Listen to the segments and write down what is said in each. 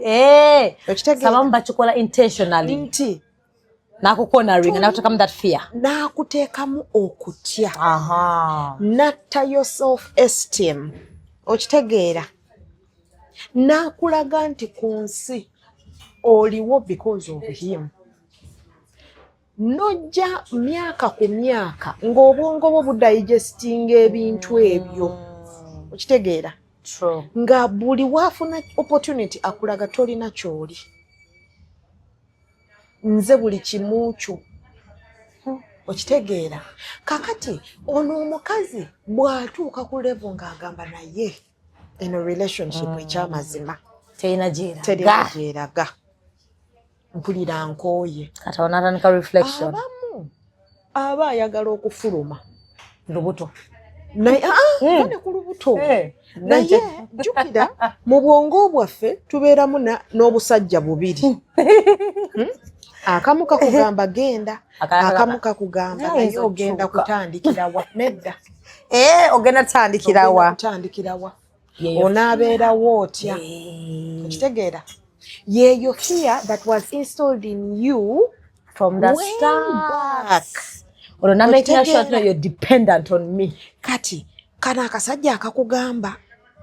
Eh, Okitegeera? Abamu bakikola intentionally. Nti Nakukonaringa, nakuteekamu that fear. N'akuteekamu okutya. Aha. Natta your self esteem, okitegeera? N'akulaga nti ku nsi oliwo because of him. Nojja myaka ku myaka ng'obwongo bwo budigestinga ebintu ebyo, okitegeera? True. Nga buli waafuna opportunity akulaga tolina kyoli, nze buli kimu kyo, okitegeera? Kakati ono omukazi bw'atuuka ku level ng'agamba, naye eno relationship ekyamazima terina gyeraga. Terina gyeraga, mpulira nkooye. Kati awo natandika reflection. Abamu aba ayagala okufuluma. Lubuto. Naye ah, ne ku lubuto. Naye jjukira, mu bwongo bwaffe tubeeramu n'obusajja bubiri. Akamu kakugamba genda, Akalala akamu kakugamba naye Ayinza ogenda okukyuka. kutandikirawa? Nedda. Eh, ogenda tutandikirawa? Ogenda kutandikirawa? Yeyo. Onaabeerawo otya? Eh, okitegeera? Yeeyo fear that was installed in you from the way start. Back. Olwo na making sure Okitegeera? that you're dependent on me. Kati kano akasajja akakugamba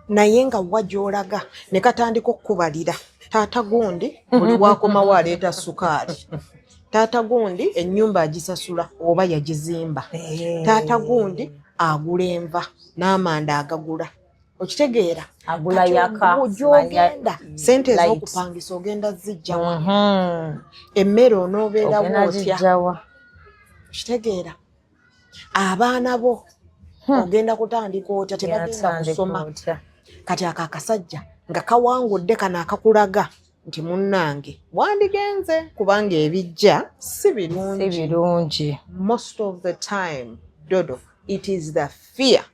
naye nga wa gy'olaga ne katandika okukubalira, taata gundi buli wakomawo aleeta sukaali, taata gundi ennyumba agisasula oba yagizimba, taata gundi agula enva n'amanda agagula, okitegeera? Agula Kati yaka, ogwo gy'ogenda, sente light. ez'okupangisa ogenda zijjawa? Emmere onoobeerawo Ogenda otya? gijjawa? Okitegeera? Abaana bo ogenda kutandika otya? Tebagenda Tandika kusoma. otya? Kati ako akasajja nga kawangudde kano akakulaga nti munnange wandigenze kubanga ebijja si Si birungi. birungi. Most of the time, Dodo, it is the fear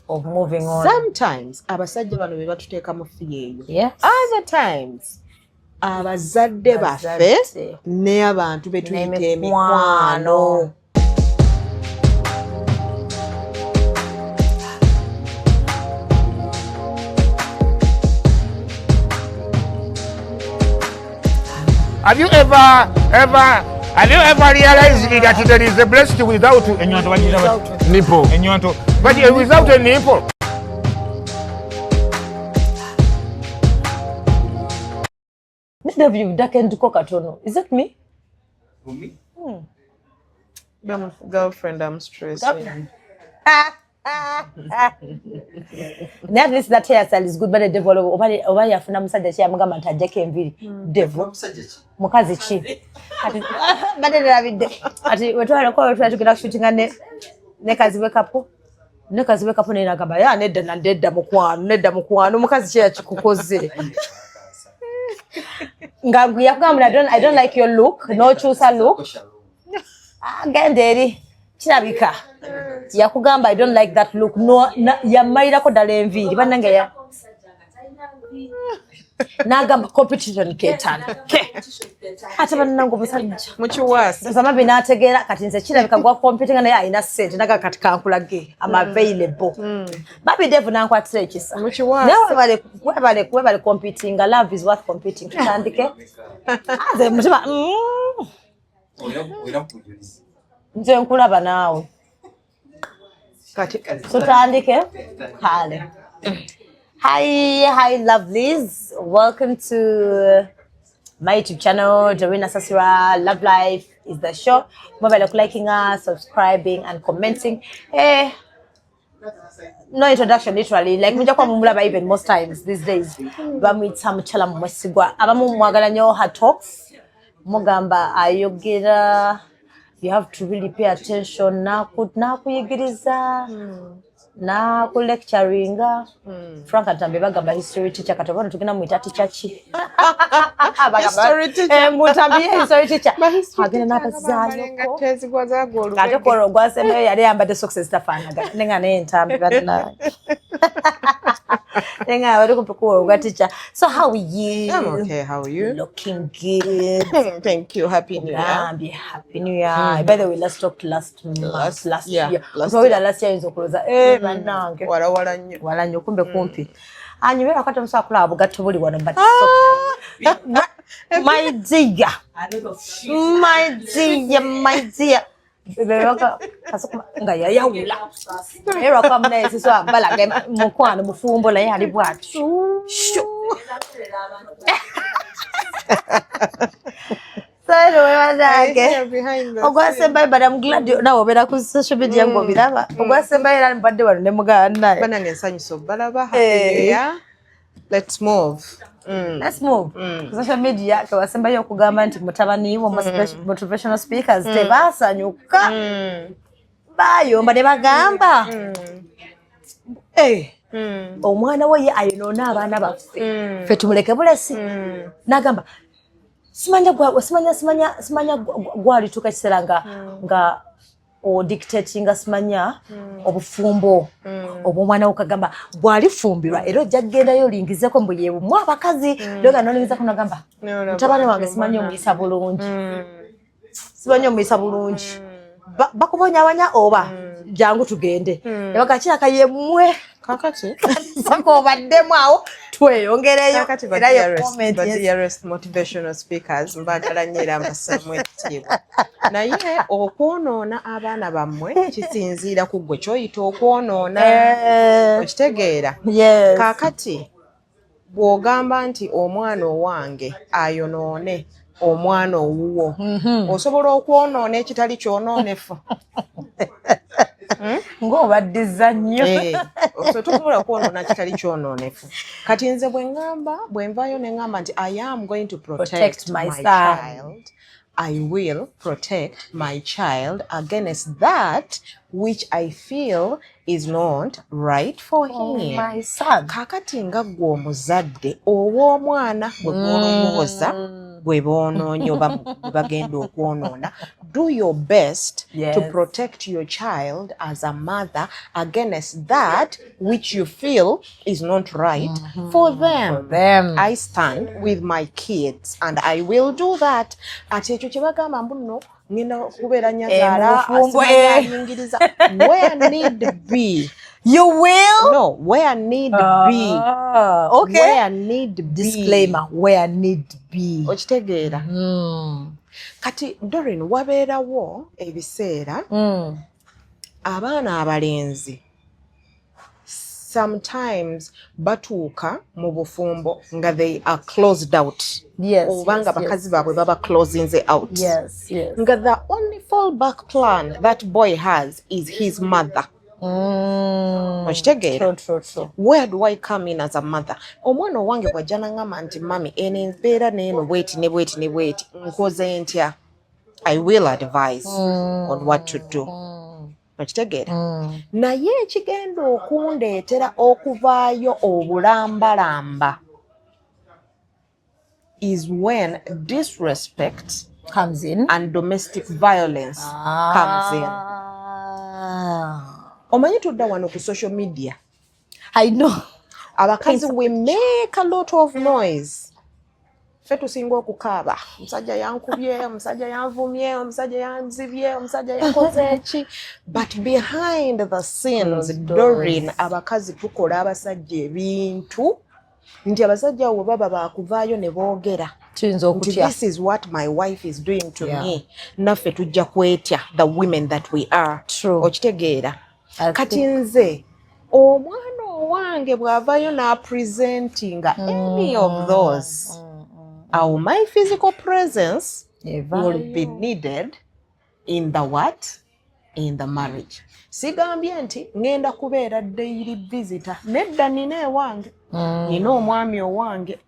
of moving on. Sometimes abasajja bano be batuteeka mu fear eyo. Other times abazadde baffe Bazadde. n'abantu be tuyita N'emikwano. emikwano. Have you ever, have you ever realized that there is a breast without enyonto bagiyita bati? Nipple. Enyonto. But without a nipple. Maybe you've darkened ko katono. Is that me? I'm girlfriend, I'm stressing. Naye at least that hairstyle is good, but the devil oba yafuna musajja ki yamugamba nti ajjako enviiri. Devil. Mukazi ki? Kati badde nerabidde. Kati wetwalako wetwala tugenda kushootinga ne Kazibwe Kapo. Ne Kazibwe Kapo naye nagamba ya nedda na nedda mukwano, nedda mukwano, mukazi ki yakikukoze? Nga yakugamba I don't like your look, n'okyusa look. Ah, genda eri kirabika yakugamba I don't like that look, no, yamalirako ddala enviiri bannange ya n'agamba competition ketandike ate bannange omusajja Mukiwaasi. Samabi n'ategeera kati nze kirabika gwa competing naye alina ssente naga kati kankulage am available. Babi Devu nankwatira ekisa. Mukiwaasi. Naye webale webale webale competing, love is worth competing. Tutandike nze mutima. Nze nkulaba naawe. Kati Tutandike kale. Hi, hi, lovelies. Welcome to my YouTube channel, Dorina Sasira. Love Life is the show. Mobile liking us, subscribing, and commenting. Eh, no introduction, literally. Like, mujja kuba mumulaba even most times these days. Bamuyita mukyala mwesigwa. Abamu mwagala nnyo her talks. Mugamba ayogera. You have to really pay attention. Nakuyigiriza. Nakulecturinga. Frank Ntambi bagamba history teacher, kati oba tugenda muyita teacher ki? History teacher. Eh, Mutambi ye history teacher. Ba history Agenda teacher n'abazzaayoko. tezigwa zagwa Ate olubege. kwolwo ogwasembayo yali ayambadde socks ezitafaanagana nenga naye Ntambi bannange nenga bali kumpi kuwa ogwa teacher. So how are you? I'm okay, how are you? Looking good. Thank you. Happy New Year. Gambye happy new year. By the way, let's talk last month, last yeah, year. Last Twawulira year. last year, ayinza okulowooza eh bannange Wala wala nnyo. Wala nnyo, kumbe kumpi. Anyumira wakati omusobola kulaba bugatto buli wano, but my dear, my dear, my dear, nga yayawula, naye lwakuba munaye sisobola balaga mukwano mufumbo, naye ali bwati. So anyway, banange, ogwasembayo, but I'm glad nawe obeera ku social media ng'obiraba. Ogwasembayo era mbadde wano ne muganda naye. Banange, nsanyusa obalaba. Happy New Year. Let's move. Let's move. Ku social media kewasembayo okugamba nti mutabani wo motivational speakers tebaasanyuka, bayomba ne bagamba, "Eh, omwana we ye ayonoona abaana baffe, ffe tumuleke bulesi." N'agamba simanya simanya simanya simanya gwalituuka ekiseera nga odictatinga simanya obufumbo obw'omwana wo, kagamba bw'alifumbirwa era ojja kugendayo olingizeko mbu yebumu abakazi nga nolingizako nagamba, "Mutabani wange simanyi omuyisa bulungi, simanyi omuyisa bulungi. Bakubonyabanya oba jangu tugende." Nebaga kiraka yemmwe. Kakati Saka obaddemu awo tweyongereyo. Kakati ba Era yo dearest, comment, ba yes. dearest motivational speakers, mbagala nnyo era mbassaamu ekitiibwa, naye okwonoona abaana bammwe kisinziira ku ggwe ky'oyita okwonoona. Okitegeera? Yes. Kaakati bw'ogamba nti omwana owange ayonoone omwana owuwo, osobola okwonoona ekitali kyonoonefu? Ng'obaddiza nnyo. Eh, so tosobola kwonoona kitali kyonoonefu. Kati nze bwe ŋŋamba, bwe nvaayo ne ŋŋamba nti I am going to protect, Protect my my son. child, I will protect my child against that which I feel is not right for him. My son. Kaakati nga ggwe omuzadde ow'omwana gwe gw'olowooza gwe boonoonye oba gwe bagenda okwonoona, do your best to protect your child as a mother against that which you feel is not right for them. Them. I stand with my kids and I will do that. Ati ekyo kye bagamba mbu nno ngenda kubeera nyazaala Mu bufumbo, asimanyi eh. ayingiriza where need be. You will? No, where need be. Ah, okay. Where need be. Disclaimer, where need be. Okitegeera? Kati Dorin, wabeerawo ebiseera abaana abalenzi sometimes batuuka mu bufumbo nga they are closed out oba nga bakazi baabwe baba closinze out, nga the only fallback plan that boy has is his mother. Okitegeera? True. Where do I come in as a mother? Omwana owange bw'ajja n'aŋŋamba nti, "Mummy, eno embeera n'eno bweti ne bweti ne bweti, nkoze ntya?" I will advise on what to do. Okitegeera? Naye ekigenda okundeetera okuvaayo obulambalamba is when disrespect comes in and domestic violence comes in. Ah. Omanyi tudda wano ku social media, I know. Abakazi we make a lot of noise. Ffe tusinga okukaaba, omusajja yankubye, omusajja yanvumye, omusajja yanzibye, omusajja yakoze eki, but behind the scenes, Closed doors. Dorin, abakazi tukola abasajja ebintu nti abasajja abo bwe baba bakuvaayo ne boogera Tuyinza nti okutya. "This is what my wife is doing to me," naffe tujja kwetya, the women that we are. True. Okitegeera? I Kati think- nze omwana owange bw'avaayo n'apresentinga any of those, awo my physical presence will be needed in the what, in the marriage. Sigambye nti ŋŋenda kubeera daily visitor, nedda. Nina ewange, nina omwami owange,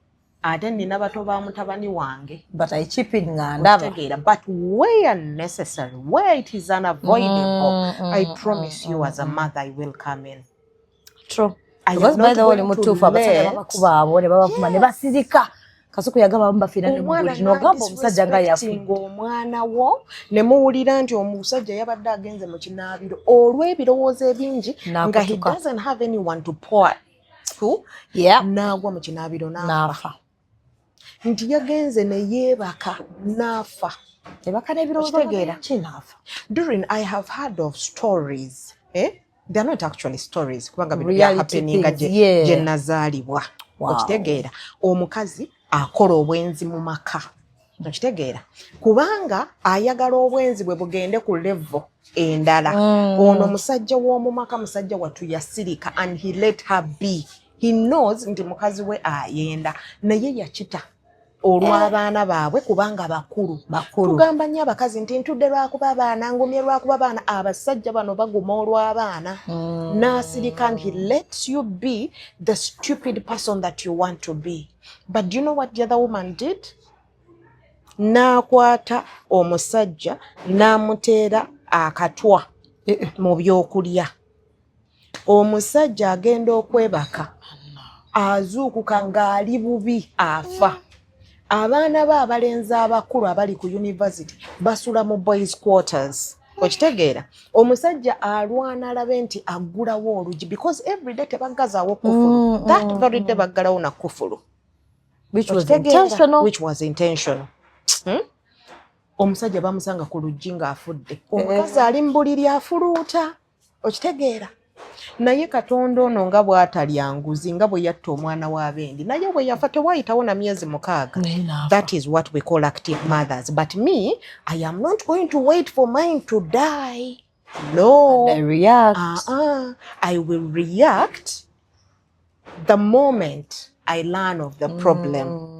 ate nina bato ba mutabani wange. But I chip in nga ndaba. Okitegeera? But where necessary, where it is unavoidable, I promise you, as a mother I will come in. True. I am Because by not the way, going to mutuufu, abasajja babakuba abo ne babavuma ne basirika. Kasuku yagamba abamu bafiira ne Omwana muguli nogamba omusajja nga yafudde. n'adisrespecting omwana wo, ne muwulira nti omusajja yabadde agenze mu kinaabiro olw'ebirowoozo ebingi nga he N'akutuka. doesn't have anyone to pour to, n'agwa mu kinaabiro n'afa. N'afa. Nti yagenze ne yeebaka n'afa. Ebaka n'ebirowoozo Okitegeera? bingi n'afa. During, I have heard of stories, eh? They are not actually stories, kubanga bino Reality byahappeninga things, yeah. gye nazaalibwa. Okitegeera, omukazi akola obwenzi mu maka, okitegeera, kubanga ayagala obwenzi bwe bugende ku level endala. Ono musajja w'omu maka, musajja wattu yasirika and he let her be. He knows nti mukazi we ayenda, naye yakita olw'abaana baabwe, kubanga bakulu. Bakulu. Tugamba nnyo abakazi nti ntudde lwakuba abaana, ngumye lwakuba abaana. Abasajja bano baguma olw'abaana, n'asirika and he lets you be the stupid person that you want to be. But do you know what the other woman did? N'akwata omusajja n'amuteera akatwa mu byokulya. Omusajja agenda okwebaka, azuukuka ng'ali bubi, afa. Abaana be abalenzi abakulu abali ku university basula mu boys quarters, okitegeera. Omusajja alwana alabe nti aggulawo oluggi, because everyday tebaggazaawo kufulu. That very day baggalawo na kufulu. Which was Okitegeera? intentional. Which was intentional. Omusajja bamusanga ku luggi ng'afudde, omukazi ali mu buliri afuluuta, okitegeera. Naye Katonda ono nga bw'atalya nguzi, nga bwe yatta omwana w'abendi, naye bwe yafa tewayitawo na myezi 6. Naye n'afa. That is what we call active mothers. But me, I am not going to wait for mine to die, no. I react. I will react the moment I learn of the problem.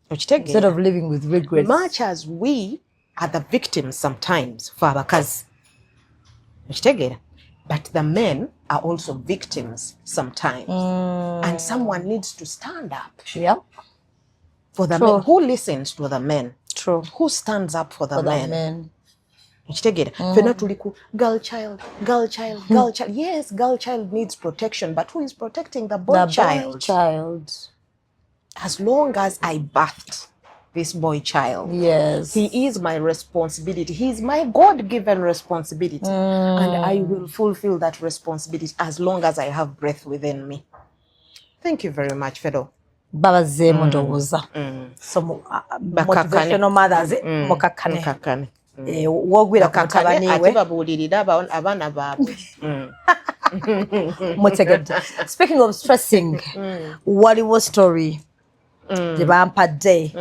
Okitegeera? Instead of living with regrets. Much as we are the victims sometimes for abakazi, okitegeera, but the men are also victims sometimes, and someone needs to stand up for the True. men. Who listens to the men? True. Who stands up for the For the men? Men. Okitegeera, ffenna tuli ku girl child, girl child, girl child. Yes, girl child needs protection, but who is protecting the boy The boy child? child. As long as I birthed this boy child, he is my responsibility. He is my God-given responsibility. And I will fulfill that responsibility as long as I have breath within me. Thank you very much, fellow. Babazeemu ndowooza. So Bakakkane. motivational mothers, mukakkane. Mukakkane. Eh, wogwira ku Bakakkane, mutabani ate we. Babuulirire abaana baabwe. Mutegedde. Speaking of stressing, waliwo story gye bampadde.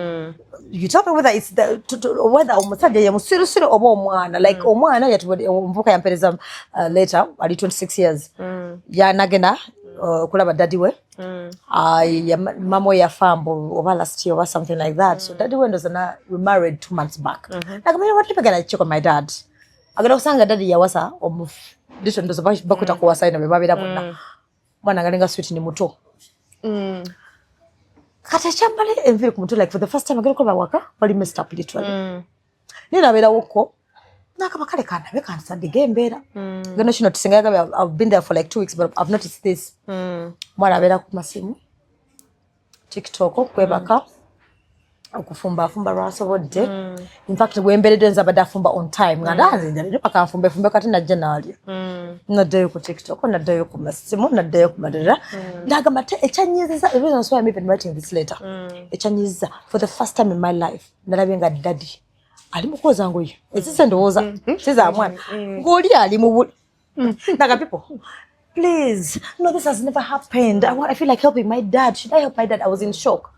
You tell me whether it's the whether omusajja ye musirusiru oba omwana, like omwana omuvubuka yampereza later, ali 26 years, yanagenda okulaba daddy we. Mama we yafa mbu oba last year oba something like that. So daddy we ndoza na we married 2 months back. Nagamba, "You know what, let me gonna check on my dad." Agenda kusanga daddy yawasa omufu dito, ndoza bakwita kuwasa ino bebabeera bonna. Mwana ngalinga sweet, ni muto. Kati akyambala enviiri ku mutwe, like for the first time agenda okulaba waka bali messed up literally. Naye nabeerawoko nakaba kale kanabe kansaddiga embeera. Genda kino tusinga yagambye, I've been there for like 2 weeks, but I've noticed this. Mwana abeera ku masimu, TikTok, kwebaka, okufumba afumba lwasobodde. In fact, wemberedde nze abadde afumba on time, nga ndanze njala paka nfumbe fumbe, kati najja naalya, naddayo ku TikTok, naddayo ku masimu, naddayo ku madala. Ndagamba te ekyanyiziza, the reason why I'm even writing this letter, ekyanyiziza, for the first time in my life nalabye nga daddy ali mu kwoza ngoye ezise, ndowooza si za mwana, ng'oli ali mu buli naga. People, please, no, this has never happened. I feel like helping my dad. Should I help my dad? I was in shock.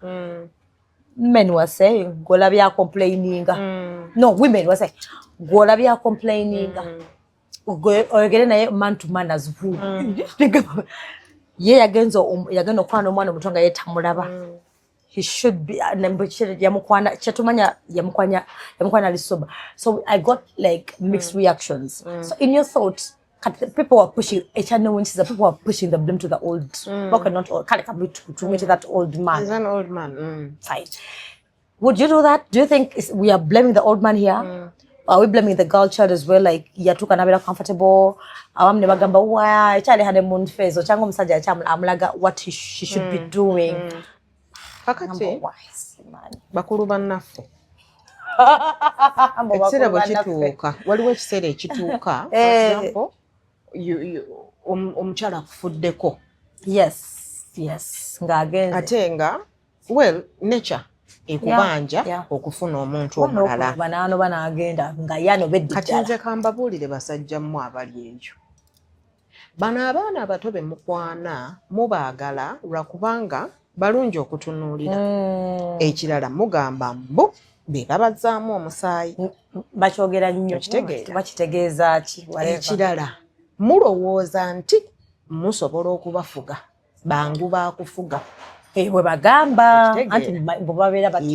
Men were saying, gwolabye complaininga. No, women were saying, gwolabye complaininga, oyogere naye man to man as who? Ye yagenza yagenda okwana omwana omuto nga ye tamulaba. He should be yamukwana kyetumanya yamukwanya, yamukwana ali sober. So I got like mixed reactions. So in your thoughts, kati people were pushing ekyanewunyisiza, people were pushing the blame to the old, okay, not old, kale kabi tumwite that old man. He's an old man. Fine. Would you do that? Do you think we are blaming the old man here? Are we blaming the girl child as well? Like yatuuka n'abeera comfortable. Abamu ne bagamba wa ekyali honeymoon phase, okyanga omusajja amulaga what she should be doing. Kakati Wise man. bakulu bannaffe, Abo ekiseera bakulu bwe bannaffe. kituuka, waliwo ekiseera ekituuka, for example, omukyala akufuddeko. Yes. Ng'agenze. Ate nga, well, nature ekubanja okufuna omuntu omulala. N'okuba n'anoba n'agenda nga ye anobedde Kati ddala. nze kambabuulire, basajja mmwe abali eyo, Bano abaana abato be mukwana mubaagala lwakubanga balungi okutunuulira. Ekirala, mugamba mbu be babazzaamu omusaayi. Bakyogera nnyo. Okitegeera? Bakitegeeza ki? Whatever. Ekirala, mulowooza nti musobola okubafuga, bangu bakufuga. Eh, bwe bagamba. Okitegeera? Anti bwe babeera bato.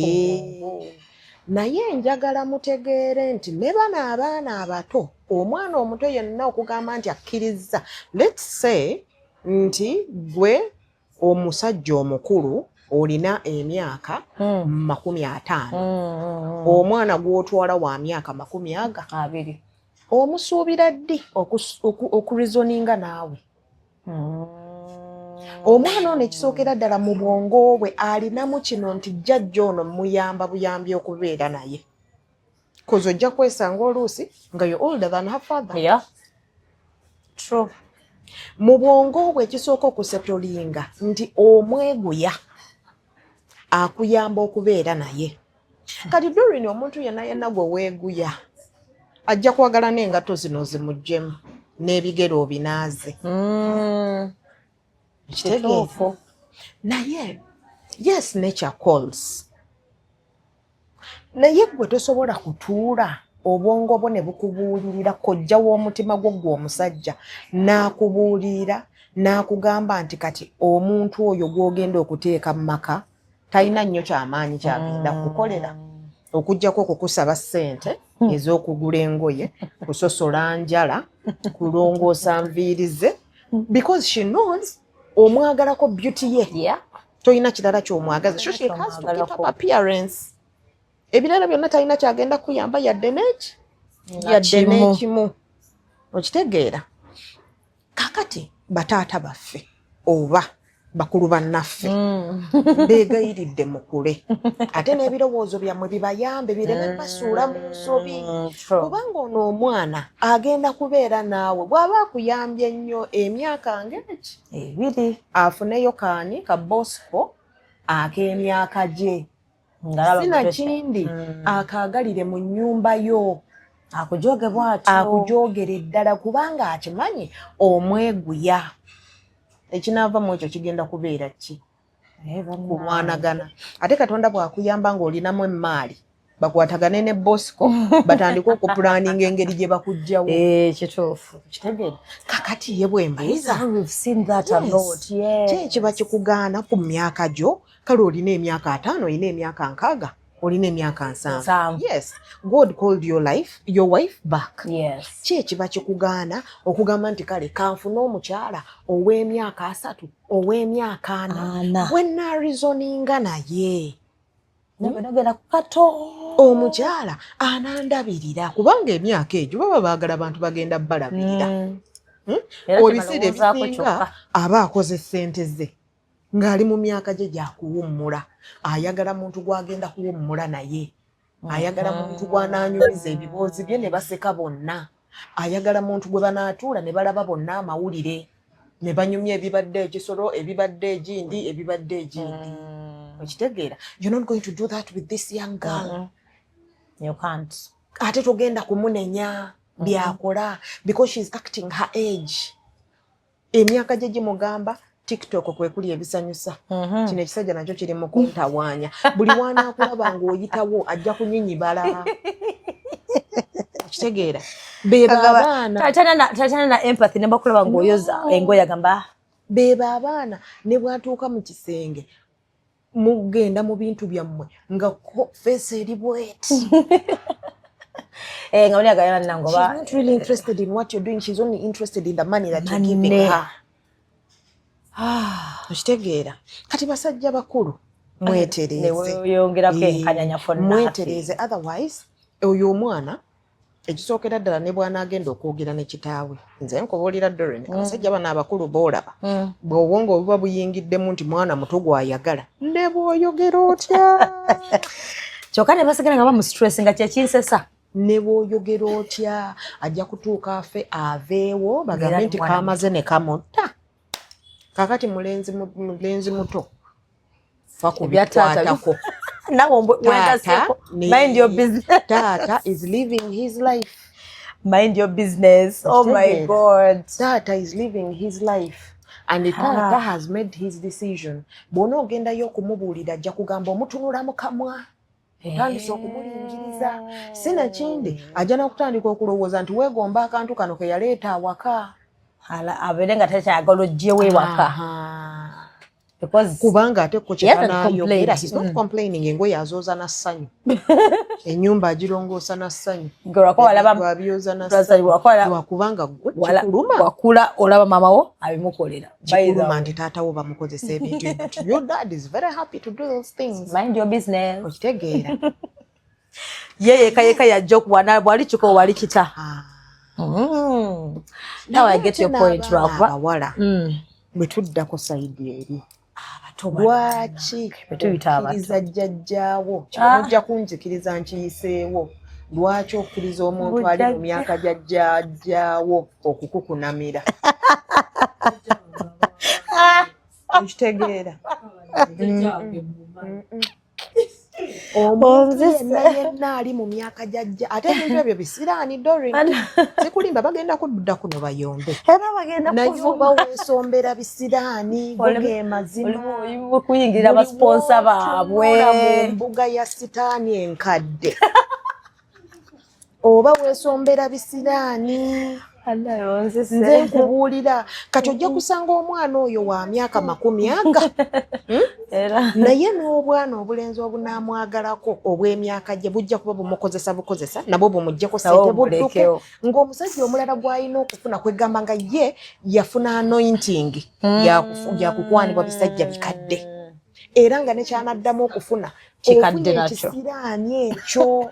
Naye njagala mutegeere nti ne bano abaana abato, omwana omuto yenna okugamba nti akkirizza, let's say nti gwe omusajja omukulu olina emyaka 50, omwana gw'otwala wa myaka makumi aga 20. Omusuubira ddi okureasoninga naawe? Omwana ono, ekisookera ddala, mu bwongo bwe alinamu kino nti jjajja ono muyamba buyambi okubeera naye, 'cause ojja kwesanga oluusi nga you older than her father. Yeah. True. Mu bwongo bwe ekisooka okusettlinga nti omweguya akuyamba okubeera naye. Kati Doreen, omuntu yenna yenna gwe weeguya ajja kwagala n'engatto zino zimuggyemu n'ebigere obinaaze. Okitegeera? Kituufu. Naye yes, nature calls, naye gwe tosobola kutuula obwongo bwo ne bukubuulirira, kojja w'omutima gwo gwe omusajja n'akubuulirira n'akugamba nti kati omuntu oyo gw'ogenda okuteeka mu maka talina nnyo kyamaanyi kyagenda kukukolera okugjako okukusaba ssente ez'okugula engoye, kusosola njala, kulongoosa nviiri ze, because she knows omwagalako beauty ye. Tolina kirala kyomwagaza. So she has to keep up appearance. Ebirala byonna talina kyagenda kuyamba yadde neki, yadde Kimu. n'ekimu. Okitegeera? Kakati bataata baffe oba bakulu bannaffe, beegayiridde mukule ate n'ebirowoozo byammwe bibayambe bireme basuula mu nsobi. True. Kubanga ono omwana agenda kubeera naawe, bw'aba akuyambye nnyo emyaka ng'eki 20, afuneyo kaani ka bosco ak'emyaka gye, Ng'alaba sinakindi akaagalire mu nnyumba yo. Akujoge bw'atyo. Akujogere ddala, kubanga akimanyi omweguya. Ekinaava mu ekyo kigenda kubeera ki? Eh, bannange. Kulwanagana. Ate Katonda bw'akuyamba ng'olinamu emaali, bakwatagane ne Bosco batandike okuplanninga engeri gye bakuggyawo. Eh, kituufu. Kitegeera? Kakati ye bwe mbuuza, We've seen that a lot. Yes. ki ekiba kikugaana ku myaka gyo? Kale olina emyaka 50, olina emyaka 60, olina emyaka 70. 70. Yes, God called your life, your wife back. Ki ekiba kikugaana okugamba nti kale kanfune omukyala ow'emyaka 30, ow'emyaka 40, 40, bwe naareasoninga naye? Nogenda ku kato. Omukyala anandabirira, kubanga emyaka egyo baba baagala bantu bagenda balabirira. Era Ebiseera tebalowoozaako ebisinga kyokka. aba akoze ssente ze ng'ali mu myaka gye gyakuwummula, ayagala muntu gw'agenda kuwummula naye, ayagala muntu gw'anaanyumiza ebiboozi bye ne baseka bonna, ayagala muntu gwe banaatuula ne balaba bonna amawulire ne banyumya ebibadde ekisolo, ebibadde egindi, ebibadde egindi. Okitegeera? You're not going to do that with this young girl. You can't. Ate togenda kumunenya byakola because she's acting her age. Emyaka gye gimugamba TikTok kwe kuli ebisanyusa. Kino ekisajja nakyo kiri mu kuntawaanya. Buli wanaakulaba ng'oyitawo ajja kunyinyibala. Okitegeera? Beba abaana. Tatana na empathy ne bakulaba ng'oyoza engoye, agamba, Beba abaana ne bw'atuuka mu kisenge, mugenda mu bintu byammwe nga face eri bweti. Eh, nga bali agamba nange She's oba not really interested in what you're doing, she's only interested in the money that you're giving Money. her. Okitegeera? Kati basajja bakulu, mwetereeze. Neweyongerako Eh, enkanyanya for nothing. mwetereeze, otherwise oyo omwana, ekisookera ddala, ne bw'anaagenda okwogera ne kitaawe, nze nkubuulira Doreen, abasajja bano abakulu boolaba, bw'obwongo buba buyingiddemu nti mwana muto gw'ayagala, ne bw'oyogera otya, Kyokka ne basigala nga bamu stress, nga kyekinsesa. Ne bw'oyogera otya, ajja kutuuka afe aveewo bagambe Era nti mwana kamaze ne kamutta. Kakati mulenzi mulenzi muto, fa ku Ebya taata bikwatako. Nawe Taata wentaseeko, mind your business. Taata is living his life. Mind your business. Oh my Okitegeera? God. Taata is living his life and taata has made his decision. Bw'ona ogendayo okumubuulira, ajja kugamba omutunula mu kamwa, otandise okumulingiriza. Sinakindi ajja nakutandika okulowooza nti weegomba akantu kano ke yaleeta awaka. Abeere nga takyagala oggyewo ewaka. Aha. Because Kubanga ate ko He hasn't kyetanayogera, complained. he's not complaining. Engoye azooza na ssanyu, ennyumba agirongoosa na ssanyu, Lwakuba walaba abyoza na Lwakuba ssanyu. Lwakubanga Lwakubanga gwe kikuluma. Wakula olaba maama wo abimukolera. By the Kikuluma way. nti taata wo bamukozesa ebintu ebyo. But your dad is very happy to do those things. Mind your business. Okitegeera? Ye yeka yeka yajja okuwana bwali kiko wali kita. Ah. Now I get your Naye point. ate n'abaana Lwakuba abawala, bwe tuddako side eri, abato bano. Lwaki Bwe tuyita abato. okkiriza jjajjaawo kino? Mujja kunzikiriza nkiyiseewo. Lwaki okkiriza omuntu ali mu Bujjajja. myaka gya jjajjaawo okukukunamira? Okitegeera? Omuntu yenna yenna ali mu myaka jajja, ate ebintu ebyo bisiraani, Dorin, sikulimba, bagenda kudda kuno bayombe. Era bagenda Naye kuvuma. oba weesombera bisiraani, go ge mazima. Okuyingirira Buli abasponsa w'otunula baabwe. mu mbuga ya sitaani enkadde, oba weesombera bisiraani. Nze nkubuulira, kati ojja kusanga omwana oyo wa myaka makumi aga, Era naye n'obwana obulenzi obunaamwagalako obw'emyaka gye bujja kuba bumukozesa bukozesa, nabwo bumuggyeko Nabwo sente budduke. bumulekewo. Ng'omusajja omulala gw'alina okufuna, kwegamba nga ye yafuna anointing yakukwanibwa bisajja bikadde, era nga nekyanaddamu okufuna Kikadde ofunye nakyo. Ekisiraani ekyo,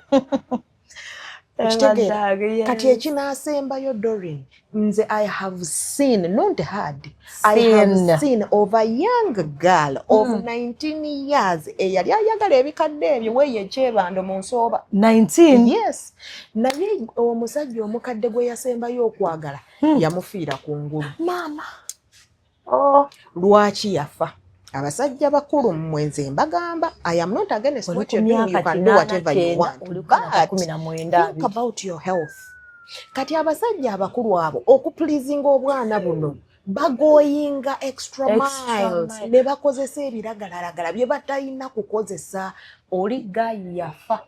okitegeera? Kati ekinaasembayo, Dorin, nze I have seen, not heard, I have Seen. seen of a young girl of 19 years eyali ayagala ebikadde ebyo weeyo ekyebando mu nsooba. 19? Yes, naye omusajja omukadde gwe yasembayo okwagala yamufiira ku ngulu. Maama, oh. Lwaki yafa? Abasajja bakulu mmwe, nze mbagamba, I am not against Oli what ku you're doing. You myaka can do whatever you 89, want, oli ku myaka but 19, think about your health. Kati abasajja abakulu abo okupleasinga obwana buno, bagoyinga extra Extra miles mile. Ne bakozesa ebiragalalagala bye batalina kukozesa. Oli guy yafa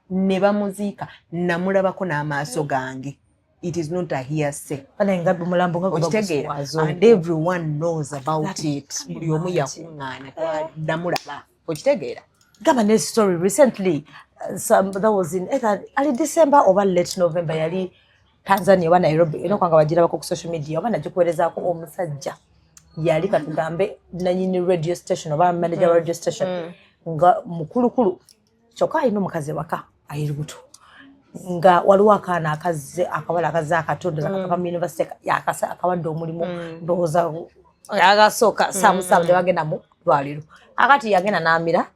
ne bamuziika, namulabako n'amaaso gange. It is not a hearsay. Banaye nga omulambo nga guba Okitegeera? guswaza. And everyone knows about it. Buli omu yakuŋŋaana, namulaba. Okitegeera? Gamba ne story recently, some, that was in either early December oba late November, yali Tanzania oba Nairobi, era okwanga bagirabako ku social media oba nagikuweerezaako. Omusajja yali, katugambe, nanyini radio station oba manager wa radio station, nga mukulukulu, kyokka alina omukazi ewaka ali lubuto, nga waliwo akaana akazze, akawala akazze akato, ndowooza kakava mu university, yakasa akawadde omulimu, ndowooza agasooka saamusaamu, tebagenda mu ddwaliro. Akati yagenda n'amira,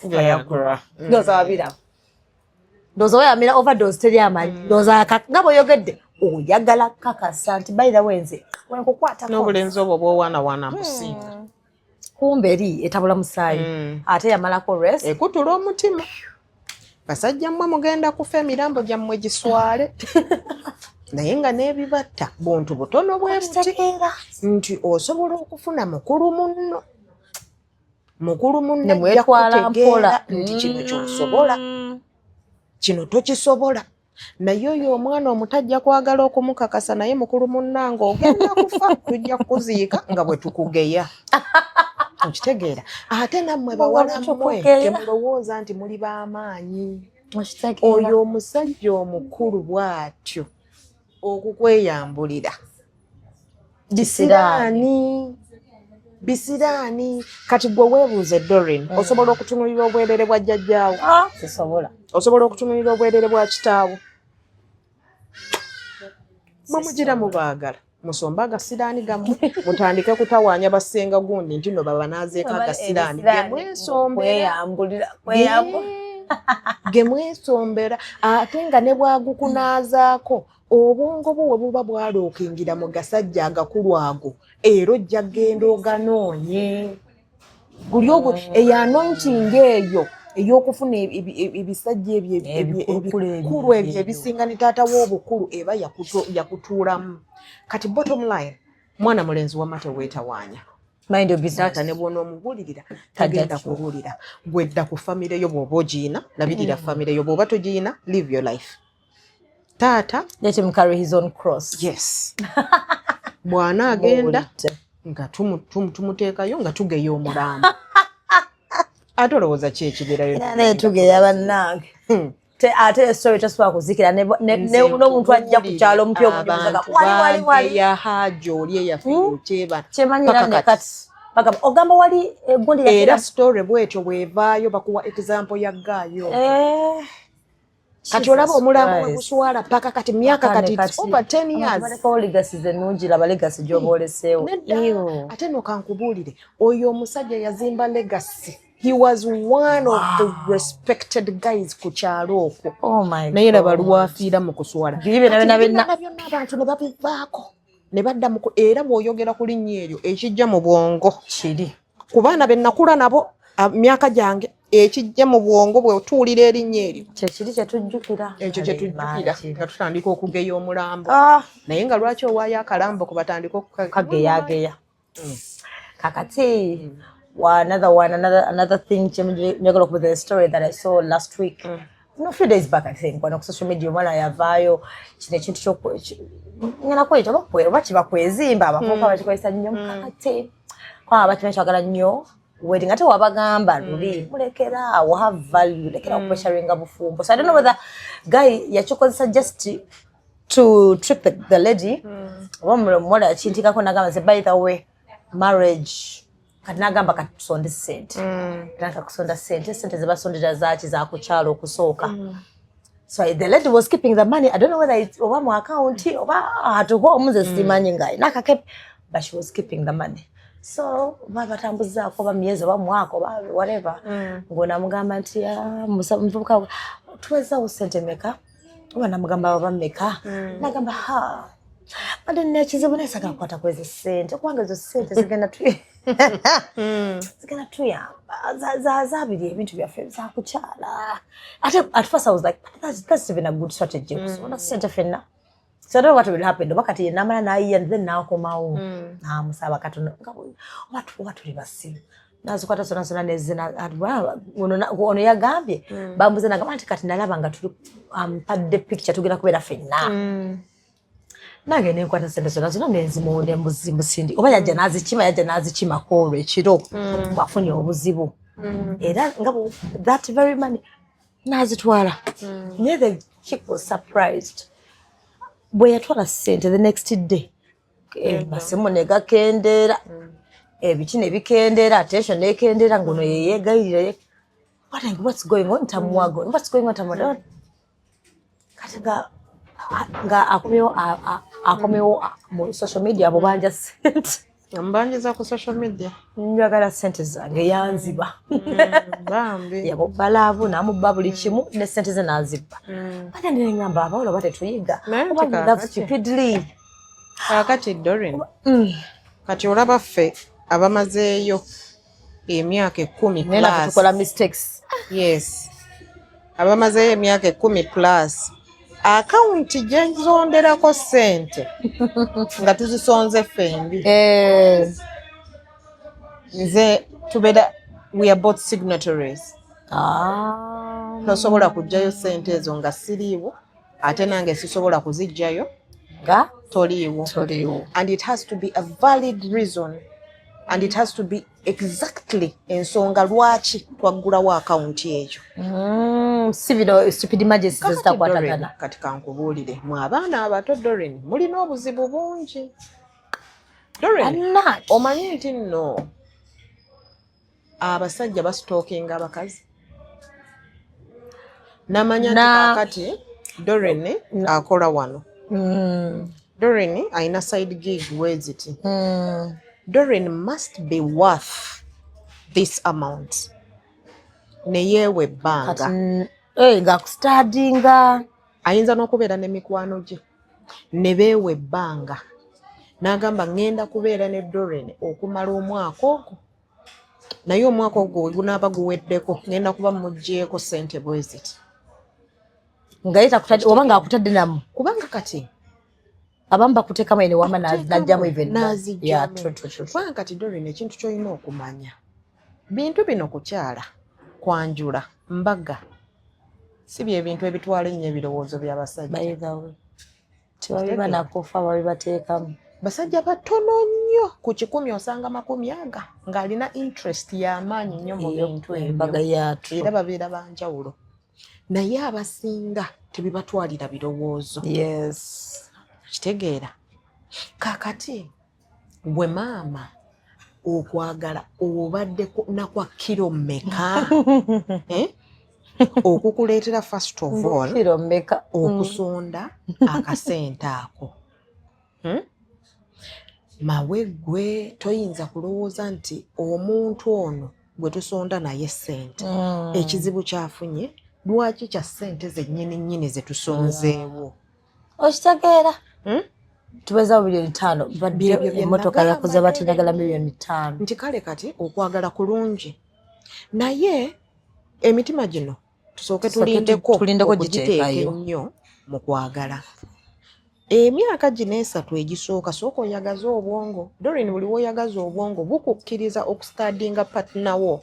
ndowooza wabiraba, ndowooza wayamira overdose, teri amanyi. Ndowooza nga bw'oyogedde, oyagala kakasa nti by the way nze wenkukwatako. N'obulenzi obwo bw'owaanawaana mbusinga. Kumbe eri etabula musaayi, ate yamalako rest. Ekutula omutima. Basajja mmwe mugenda kufa, emirambo gyammwe giswale, naye nga n'ebibatta buntu butono bwe buti, nti osobola okufuna mukulu munno, mukulu munno Ne ajja mwetwala kutegeera mpola. Nti kino kyosobola, kino tokisobola. Naye oyo omwana omuto ajja kwagala okumukakasa, naye mukulu munnange ogenda kufa, tujja kukuziika nga bwe tukugeya. Okitegeera? Ate nammwe bawala mmwe, Tukugeya. temulowooza nti muli b'amaanyi. Oyo omusajja omukulu bw'atyo okukweyambulira, bisiraani, bisiraani. Kati gwe weebuuze, Dorin, osobola okutunulira obwerere bwa jjajjaawo? Ah, sisobola. Osobola okutunulira obwerere bwa kitaawo? Mwe mugira mubaagala, musombe agasiraani gammwe, mutandike kutawaanya basenga gundi nti no babanaazeeko agasiraani ge mwesombera. Kweyambulira, kweyambula. Ge mwesombera, ate nga ne bwagukunaazaako, obwongo bwo we buba bwalookingira mu gasajja agakulu ago, era ojja genda oganoonye guli ogwo eyo anointing eyo. Ey'okufuna ebisajja ebyo Ebikulukulu ebyo. Ebikulu ebyo ebisinga ne taata w'obukulu eba yakutuulamu. Kati bottom line, mwana mulenzi, wamma teweetawaanya. Mind your business. Taata ne bw'onoomubuulirira Tajja tagenda kuwulira. Gwedda ku famire yo, bw'oba ogiina labirira famire yo, bw'oba togiina live your life. Taata Let him carry his own cross. Yes, bw'anaagenda Muwulidde. nga tumuteekayo nga tugeya omulambo, ate olowooza ki ekibeerayo? Era naye tugeya, bannange. Ate story tosobola kuzikira Nze n'omuntu ajja ku kyalo omupya abantu omujamuzaga wali wali wali. Bageya Haji oli eyafiira okyeba Kyemanyi paka era ne kati. Kati bagamba ogamba wali egundi Era story bwetyo bwevaayo, bakuwa example ya gaayo. Kati olaba omulambo we guswala paka kati, myaka kati it's over 10 years. Balekawo legacies ennungi, laba legacy gy'oba oleseewo. Nedda. Ew. Ate no kankubuulire, oyo omusajja yazimba legacy. He was one of the respected guys ku kyalo okwo. Oh my Naye laba God. lwafiira mu kuswala. Biri byonna Kati byonna byonna. byonna byonna abantu ne babivaako ne badda mu era bw'oyogera ku linnya eryo, ekijja mu bwongo Kiri ku baana be nakula nabo, myaka gyange, ekijja mu bwongo bwe tuwulira erinnya eryo, kyekiri kyetujjukira. Ekyo kyetujjukira nga tutandika okugeya omulambo. Ah, naye nga lwaki owaayo akalambo ku batandika kageyageya? Kakati another one, another thing njagala okubuuza, the story that I saw last week, no, a few days back, I think, wano ku social media, omwana yavaayo kino ekintu ngenda kweyita oba oba kiba kwezimba, abavubuka bakikozesa nnyo. Kakati kwaba bakimanyi kyagala nnyo wedding, ate wabagamba luli mulekera awo, have value, lekera okupressuringa bufumbo. So I don't know whether guy yakikozesa just to trick the lady oba omuwala yakintikako nagamba nze, by the way, marriage. Kati nagamba kati tusonde sente. Tandika kusonda sente. Sente zebasondera zaki? Zakukyalo okusooka. So the lady was keeping the money. I don't know whether it's oba mu account oba at home, nze simanyi nga alina akakepe, but she was keeping the money. So oba batambuzaako oba myezi oba mwaka oba whatever, ng'onamugamba nti, "Ah, muvubuka tuwezaawo sente meka?" Oba namugamba oba meka, nagamba, "Ha, badde nina ekizibu naye sagala kukwata kwezi sente, kubanga ezo sente zigenda tuyamba zabiri ebintu byaffe zakukyala." Ate at first I was like, that's even a good strategy, kusonda sente fenna. So I don't know what will happen, oba kati namala nayiya, then nakomawo namusaba katono nga oba tuli basiru, nazikwata zona zona nezina. Ono yagambye bambuze, nagamba nti kati nalaba nga tuli ampadde picture, tugenda kubeera ffenna, nange nenkwata sente zonna zonna nenzimuwonde musindi, oba yajja nazikima, yajja nazikimako olwo ekiro bwafunye obuzibu, era nga that very money nazitwala. Naye the chick was surprised bwe yatwala sente the next day, masimu negakendeera, ebiki nebikendeera, attention nekendeera, ngono yeyegayirira what's going on, tamuwago, what's going on, tamuwago. Kati nga akomyewo akomyewo mu social media, abo banja sente. Amubanjiza ku social media. Njagala sente zange, yanziba. Bambi. Yamubba love, namubba buli kimu, ne sente ze nazibba. Ate nengamba abawala oba tetuyiga, Naye oba nti we love kaakati- stupidly. Kaakati Dorin, kati olaba ffe abamazeeyo emyaka 10 Naye naffe plus. tukola mistakes. Yes, abamazeeyo emyaka 10 plus, akawunti gye nzonderako ssente nga tuzisonze ffembi, nze tubeera, we are both signatories. Ah, Tosobola kuggyayo ssente ezo nga siriiwo, ate nange sisobola kuziggyayo nga toliiwo. Toliiwo. And it has to be a valid reason and it has to be exactly ensonga lwaki twaggulawo akawunti eyo. Si bino stupid emergencies Kakati ezitakwatagana. Doreen, kati kankubuulire, mwe abaana abato, Dorin, mulina obuzibu bungi, Dorin. Anat. Omanyi nti nno abasajja bastalkinga abakazi, namanya nti kaakati Dorin akola wano, Dorin alina side gig weziti, Dorin must be worth this amount, neyeewa ebbanga. Kati ng'akustudyinga. Ayinza n'okubeera ne mikwano gye ne beewa ebbanga, n'agamba, "Ŋŋenda kubeera ne Dorin okumala omwaka ogwo." Naye omwaka ogwo we gunaaba guweddeko, ngenda kuba muggyeko ssente bwe ziti. Nga ye takutadde oba ng'akutadde namu. Kubanga kati Abamu bakuteekamu ene wama n'ajjamu even more. Yeah, n'azijjamu. true. Kubanga kati, Doreen, ekintu ky'olina okumanya, bintu bino, kukyala, kwanjula, mbaga, si bye bintu ebitwala ennyo ebirowoozo by'abasajja. By the way, tebabiba nakufa, babibateekamu. Basajja batono nnyo, ku 100 osanga makumi aga ng'alina interest y'amaanyi nnyo mu bintu Embaga ebyo. Yatu. Era babeera banjawulo, naye abasinga tebibatwalira birowoozo. Kitegeera? Kakati gwe maama, okwagala obadde nakwa kiro mmeka, eh? Okukuleetera first of all Kiro mmeka? Okusonda akasente ako, Mawe gwe toyinza kulowooza nti omuntu ono gwe tusonda naye ssente, ekizibu kyafunye lwaki kya ssente zennyini nnyini ze tusonzeewo? Okitegeera? Hmm? Tubezawo 5 miliyoni. Badde Byebyo bye emmotoka nagamba. Yakoze bati, njagala 5 miliyoni. Nti kale kati okwagala kulungi, naye emitima gino tusooke Tusooke tulindeko tulindeko okugiteeka giteekayo. ennyo mu kwagala. Emyaka gino 3 egisooka, sooka oyagaze obwongo. Doreen, buli woyagaza obwongo bukukkiriza okustudyinga partner wo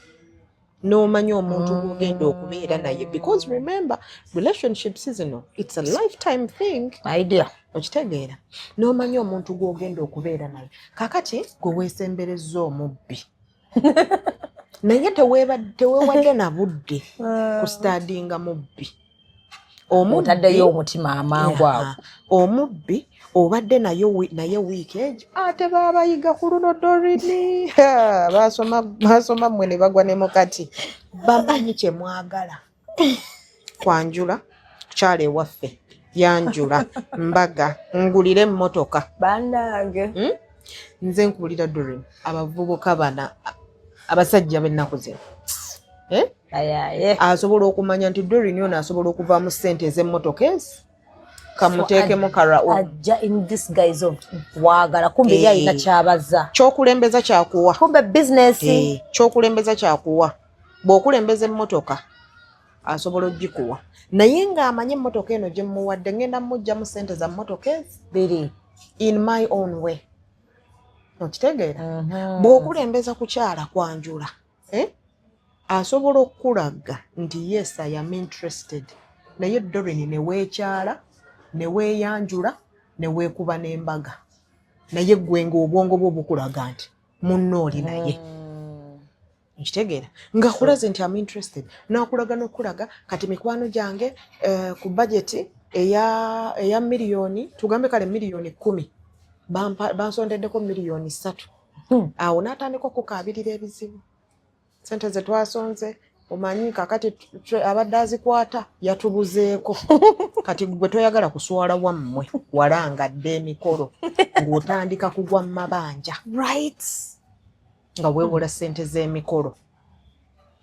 n'omanya omuntu gw'ogenda okubeera naye, because remember, relationships zino, it's a lifetime thing. Idea. Okitegeera? N'omanya omuntu gw'ogenda okubeera naye. Kakati gwe weesemberezza omubbi, naye teweewadde na budde kustudyinga mubbi. Otaddeyo omutima amangu ago. Omubbi obadde naye wiiki egyo, ate baabayiga ku luno, Doreen. Basoma, basoma mmwe ne bagwa ne mukati. Bamanyi kye mwagala: kwanjula, kukyala ewaffe, yanjula, mbaga, ngulire emmotoka. Bannange. Hmm? Nze nkubulira, Doreen, abavubuka bana, abasajja b'ennaku zino, eh? Ayaye. Asobola okumanya nti Doreen ono asobola okuvaamu ssente ez'emmotoka ezi, kamuteekemu kara. Ajja in disguise of kwagala, kumbe ye alina kyabaza. Kyokulembeza kyakuwa. Kumbe business. Eh, kyokulembeza kyakuwa. Bw'okulembeza emmotoka, asobola ogikuwa, naye ng'amanye emmotoka eno gye mmuwadde, ngenda mmuggyamu ssente za mmotoka ezi biri in my own way. Okitegeera? Mhm. Bw'okulembeza kukyala, kwanjula, eh? Asobola okukulaga nti yes, I am interested, naye Doreen ne weekyala, ne weeyanjula, ne weekuba n'embaga, naye gwe ng'obwongo bwo bukulaga nti munno oli naye. Nkitegeera nga kulaze nti am interested, nakulaga n'okulaga kati mikwano gyange, ku budget eya miliyoni, tugambe kale 10 miliyoni, bansondeddeko 3 miliyoni. Awo n'atandika okukaabirira ebizibu, sente ze twasonze, omanyi kakati abadde azikwata yatubuzeeko. Kati gwe toyagala kuswala wammwe, walangadde emikolo ng'otandika kugwa mu mabanja, nga weewola ssente z'emikolo.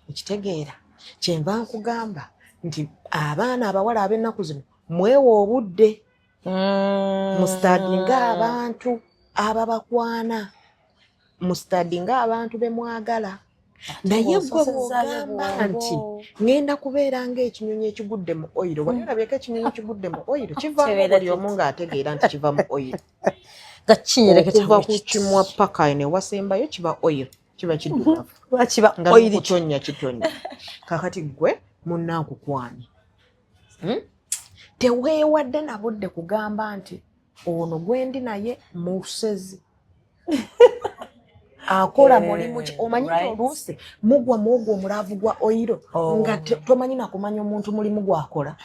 Ekitegeera? Kyenva nkugamba nti abaana abawala ab'ennaku zino, mwewa obudde, mustudyinga abantu ababakwana, mustudyinga abantu be mwagala. Naye gwe bw'ogamba nti ŋŋenda kubeera ng'ekinyonyi ekigudde mu oil, wali olabyeko ekinyonyi ekigudde mu oil? Kivaamu Kibeera buli omu ng'ategeera nti kiva mu oil. Nga kinyereketa. Okuva ku kimwa paka ne wasembayo kiba oil, kiba kiddugavu. Kiba nga oil. Kutonya kitonya. Kakati gwe munnankukwanye, Teweewadde na budde kugamba nti ono gwendi naye musezi, akola mulimu ki? Omanyi nti oluusi mugwa muogwo omulaavu gwa oil, nga tomanyi nakumanya omuntu mulimu gwakola,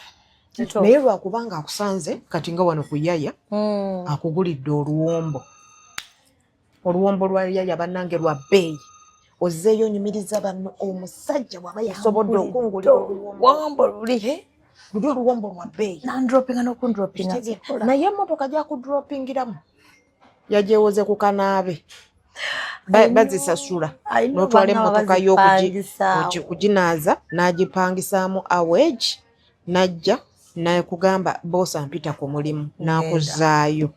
naye lwakubanga akusanze kati nga wano ku Yaya, akugulidde oluwombo. Oluwombo lwa Yaya, bannange, lwa bbeeyi. Ozzeeyo onyumiriza banno, omusajja bw'aba yasobodde okungulira oluwombo. Oluwombo luli. Luli oluwombo lwa bbeeyi. Nandropinga n'okundropinga. Kitegeera? Naye emmotoka gyakudropingiramu yagyewoze ku kanaabe. Bazisasula n'otwala emmotoka yo okuginaaza, n'agipangisaamu awage, n'ajja nakugamba, "Boss, ampita ku mulimu," n'akuzaayo.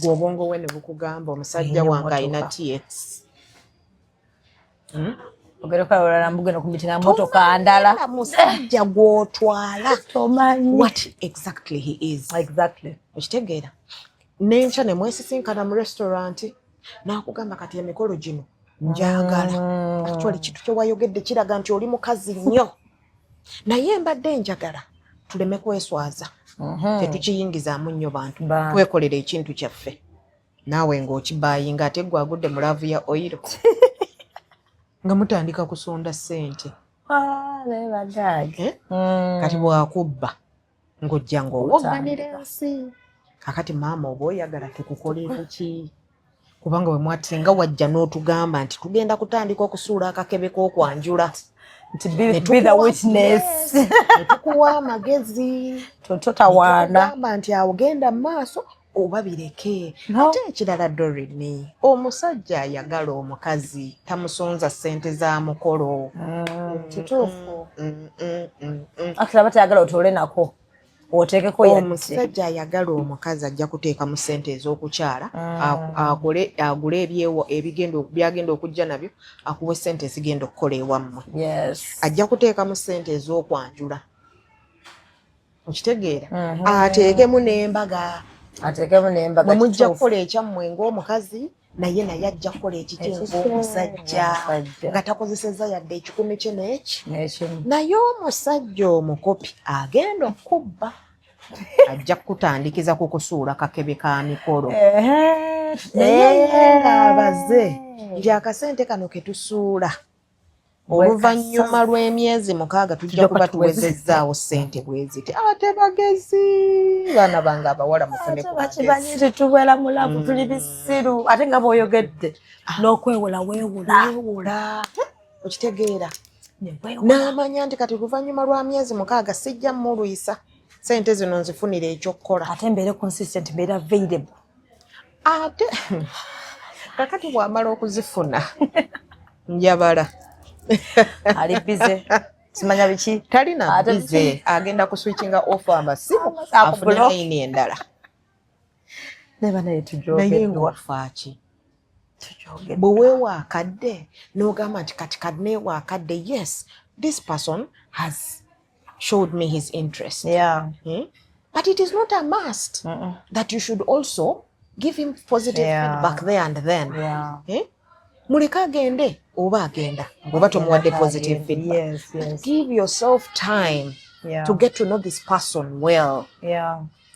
Gwe obwongo we ne bukugamba, "Omusajja Alina wange alina emmotoka. TX." Ogenda okulaba olala mbugenda kumitinga motoka ndala. Tomanya musajja gw'otwala Tomanyi. what exactly he is. Exactly. Okitegeera, n'enkya ne mwesisinkana mu restaurant n'akugamba, "Kati emikolo gino njagala." Actually, kintu kye wayogedde kiraga nti oli mukazi nnyo, naye mbadde njagala tuleme kweswaza, tetukiyingizaamu nnyo bantu, twekolera ekintu kyaffe. Naawe ng'okibayinga, ate gwe agudde mu love ya oil, nga mutandika kusonda ssente. Ah, naye bannange. Eh? Kati bwakubba ng'ojja ng'owogganira ensi. Kakati maama, oba oyagala tukukolere ki? Kubanga bwe mwati singa wajja n'otugamba nti tugenda kutandika okusuula akakebe k'okwanjula, Nti be the witness. Ne tukuwa amagezi, Totawaana. tugamba nti awo genda mu maaso oba bireke. No. Ate ekirala, Dorini, omusajja ayagala omukazi tamusonza ssente za mukolo. Kituufu. Mm. Actually, aba tayagala otoole nako oteekeko yadde. Omusajja ayagala omukazi ajja kuteekamu ssente ez'okukyala, akole, agule ebyewa ebigenda byagenda okujja nabyo, akuwe ssente ezigenda okukola ewammwe. Ajja kuteekamu ssente ez'okwanjula, okitegeera, ateekemu n'embaga. Ateekemu n'embaga. Bwe mujja Kituufu. kukola ekyammwe ng'omukazi, naye ajja kukola ekikye Ekikye ng'omusajja, ng'omusajja. nga takozesezza yadde ekikumi kye n'eki. N'ekimu. Naye omusajja omukopi agenda okubba ajja kukutandikiza ku kusuula kakebe ka mikolo, naye ye ng'abaze nti akasente kano ke tusuula, oluvannyuma lw'emyezi 6 tujja Tujja kuba kuba tuweze. tuwezezzaawo ssente bweziti. Ate bagezi, baana bange abawala, mufune Ate ku bakimanyi magezi. nti tubeera mu love, tuli bisiru. Ate nga bw'oyogedde n'okwewola, weewola. Weewola, okitegeera, Ne weewola. n'amanya nti kati luvannyuma lwa myezi 6 sijja mulwisa, sente zino nzifunira ekyokukola. Ate mbeere consistent, mbeere available. Ate kakati bw'amala okuzifuna, njabala. Ali busy, simanya biki. Talina Ate busy, agenda kuswitchinga off amasimu, afune Akublock. layini endala. Neba naye Naye tujogeddwa. ng'ofaaki? Tujogeddwa. Bwe weewa akadde n'ogamba nti kati kaneewa akadde, yes, this person has showed me his interest. But it is not a must that you should also give him positive feedback there and then. Eh? Muleke agende oba agenda oba tomuwadde positive feedback. But give yourself time to get to know this person well.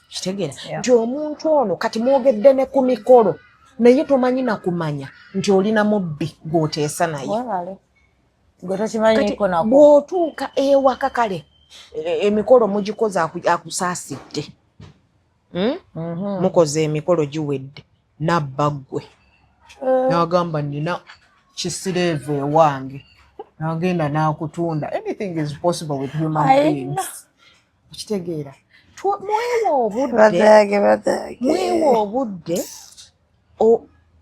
Kitegeera nti omuntu ono kati mwogedde ne ku mikolo, naye tomanyi nakumanya nti olina mubbi gw'oteesa naye. Webale. Gwe Kati tokimanyiiko nako. bw'otuuka ewaka, kale emikolo mugikoze, akusaasidde. Mukoze emikolo giwedde, nabba ggwe n'agamba, "Nina kisireeva ewange," n'agenda n'akutunda. Anything is possible with human I beings, okitegeera? Mwewe obudde. Batage, batage. Mwewe obudde,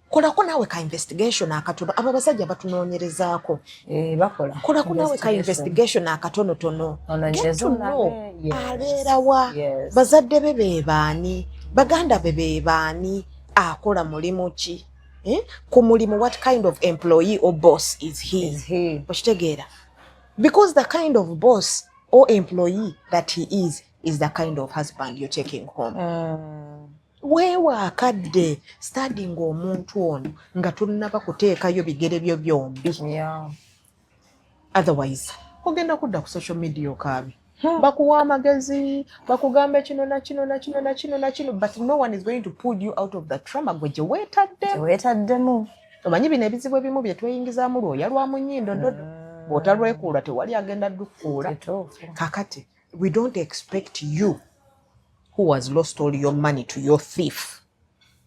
kolako naawe ka investigation akatono. Abo abasajja batunoonyerezaako. Eh, bakola. Kolako naawe ka investigation akatonotono. Onoonyereze Get to know olabe. Yes. abeera wa, bazadde be be baani, baganda be be baani, akola mulimu ki? Eh? Ku mulimu, what kind of employee or boss is he? Is he? Okitegeera? Because the kind of boss or employee that he is the kind of husband you're taking home. Weewa akadde, studying omuntu ono nga tonnaba kuteekayo bigere byo byombi. Otherwise ogenda kudda ku social media okaabe, bakuwa amagezi, bakugambe kino na kino na kino na kino na kino, but no one is going to pull you out of the trauma gwe gye weetadde. Teweetaddemu. Omanyi bino ebizibu ebimu bye tweyingizaamu lwoya lwa mu nnyindo ndodo, bw'otalwekuula tewali agenda ddukuula. Kituufu. Kakati we don't expect you who has lost all your money to your thief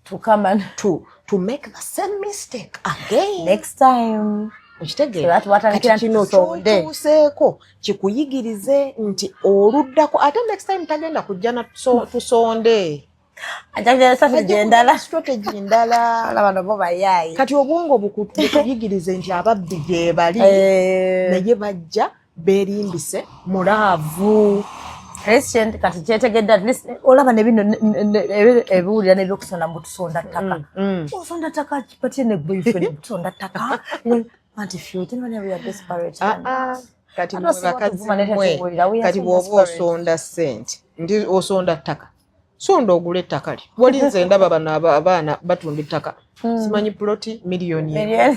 To come and to make the same mistake again. Next time. Okitegeera? So that watandikira Kati kino nti tusonde. kyotuuseeko kikuyigirize nti oluddako ate next time tagenda kujja na tusonde. Ajja strategy endala. Strategy ndala. Alaba bano bo bayaayi. Kati obwongo bukuyigirize nti ababbi gye bali, naye bajja beerimbise mu love. Christian kati kyetegedde, at least olaba ne bino ebiwulira n'ebyokusonda mbu tusonda ttaka. Osonda ttaka, kipatie ne boyfriend tusonda ttaka. Anti few, tell me, we are desperate. Ah, ah. Kati Ate mwe osinga bakazi otuvuma naye mmwe, tetuwulira. We are kati so bw'oba desperate. osonda ssente nti osonda ttaka, sonda ogula ettaka lyo. Wali nze ndaba bano abaana batunda ettaka, simanyi puloti miliyoni 1. Million.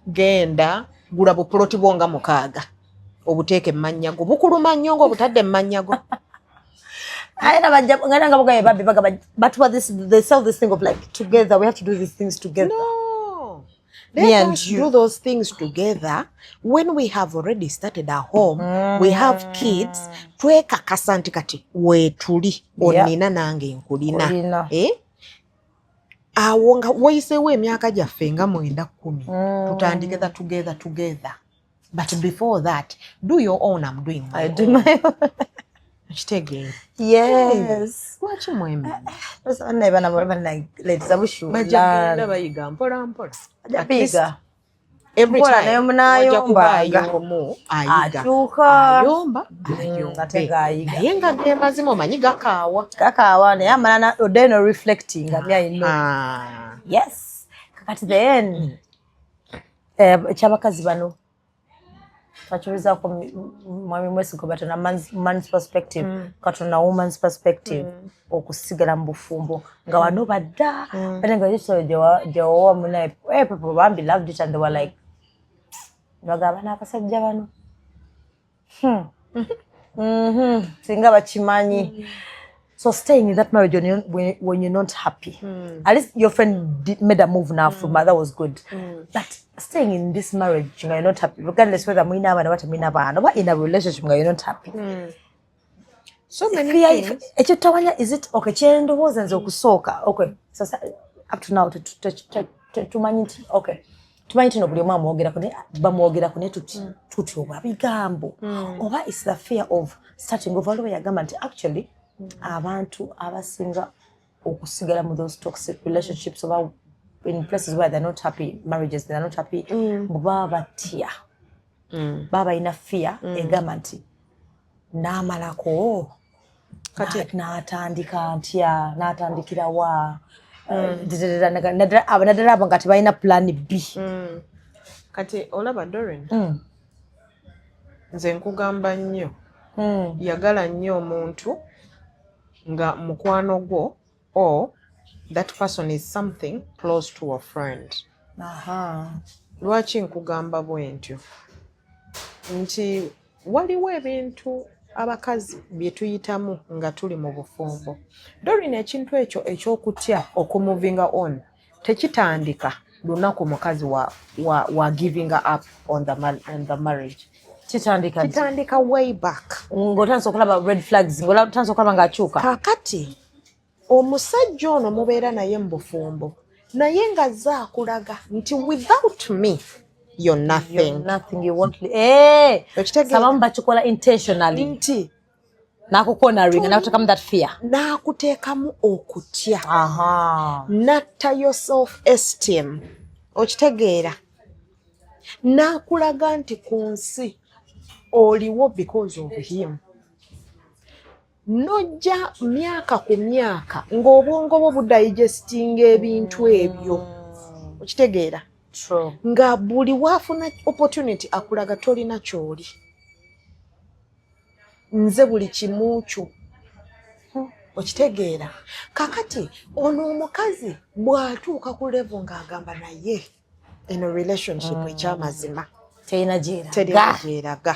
Genda gula bupuloti bwo nga mukaaga, obuteeke mu mannya go. Bukuluma nnyo ng'obutadde mu mannya go. Aye, bajja ngana nga bugaye babbi bagamba, but what this, they sell this thing of like, together we have to do these things together. No. Me Let and us you. do those things together when we have already started a home, we have kids, twekakasa nti kati weetuli, onnina nange nkulina. Olina. Eh? Awo nga wayiseewo emyaka gyaffe nga 9, 10, tutandike the together together. But before that, do your own, I'm doing my I do own. my own. Kitegeera? Yes. Lwaki mwemenya? Bana bana bana, ladies, I wish you Bajja kugenda learn. bayiga mpola mpola. Bajja At least biga. every Mpola time naye munayombanga. wajja kubaayo omu ayiga, Akyuka. ayomba, ayombe. Ate ng'ayiga. Naye nga ge mazima omanyi gakaawa. Kakaawa, naye amala oddayo no reflecting me, I know. Ah. Yes. Kakati then ekyabakazi bano twakibuzaako mwami Mwesigo, but on a man's perspective, kati on a woman's perspective, okusigala mu bufumbo nga wano badda bane nga ekitabo gyewawa munaye, people bambi loved it and they were like, bagamba n'abasajja bano. Singa bakimanyi. So staying in that marriage when you're not happy, at least your friend made a move now from that was good, but staying in this marriage nga you're not happy, regardless whether mulina abaana oba temulina abaana, oba in a relationship nga you're not happy, So many Fear- things. Ekyo tawanya, is it okay? Kyendowooza nze okusooka, okay, so, up to now tumanyi nti, okay, tumanyi nti no buli omu amwogerako, naye bamwogerako, naye tuti oba bigambo oba is the fear of starting over. Waliwo yagamba nti actually abantu abasinga okusigala mu those toxic relationships oba in places where they're not happy, marriages they're not happy, mbu baba batya, baba balina fear egamba nti n'amalako n'atandika ntya, n'atandikira wa? Naddala abo nga tebalina plan B. Kati olaba Dorin, nze nkugamba nnyo, yagala nnyo omuntu nga mukwano gwo or that person is something close to a friend. Lwaki nkugamba bwe ntyo? Nti waliwo ebintu abakazi bye tuyitamu nga tuli mu bufumbo, Dorin. Ekintu ekyo ekyokutya okumovinga on tekitandika lunaku mukazi wa giving up on the marriage. Kitandika ddi? Kitandika way back. Ng'otandise okulaba red flags, ng'otandise okulaba ng'akyuka. Kaakati omusajja ono mubeera naye mu bufumbo, naye nga azze akulaga nti without me you're nothing. You're nothing, you won't eh. Okitegeera? Abamu bakikola intentionally. Nti nakucorneringa, nakuteekamu that fear. N'akuteekamu okutya, natta your self esteem, okitegeera? N'akulaga nti ku nsi oliwo because of him. Nojja myaka ku myaka ng'obwongo bwo budigestinga ebintu ebyo, okitegeera? True. Nga buli waafuna opportunity akulaga tolina kyoli, nze buli kimu kyo, okitegeera? Kakati ono omukazi bw'atuuka ku level ng'agamba naye eno relationship ekyamazima terina gyeraga. Terina gyeraga,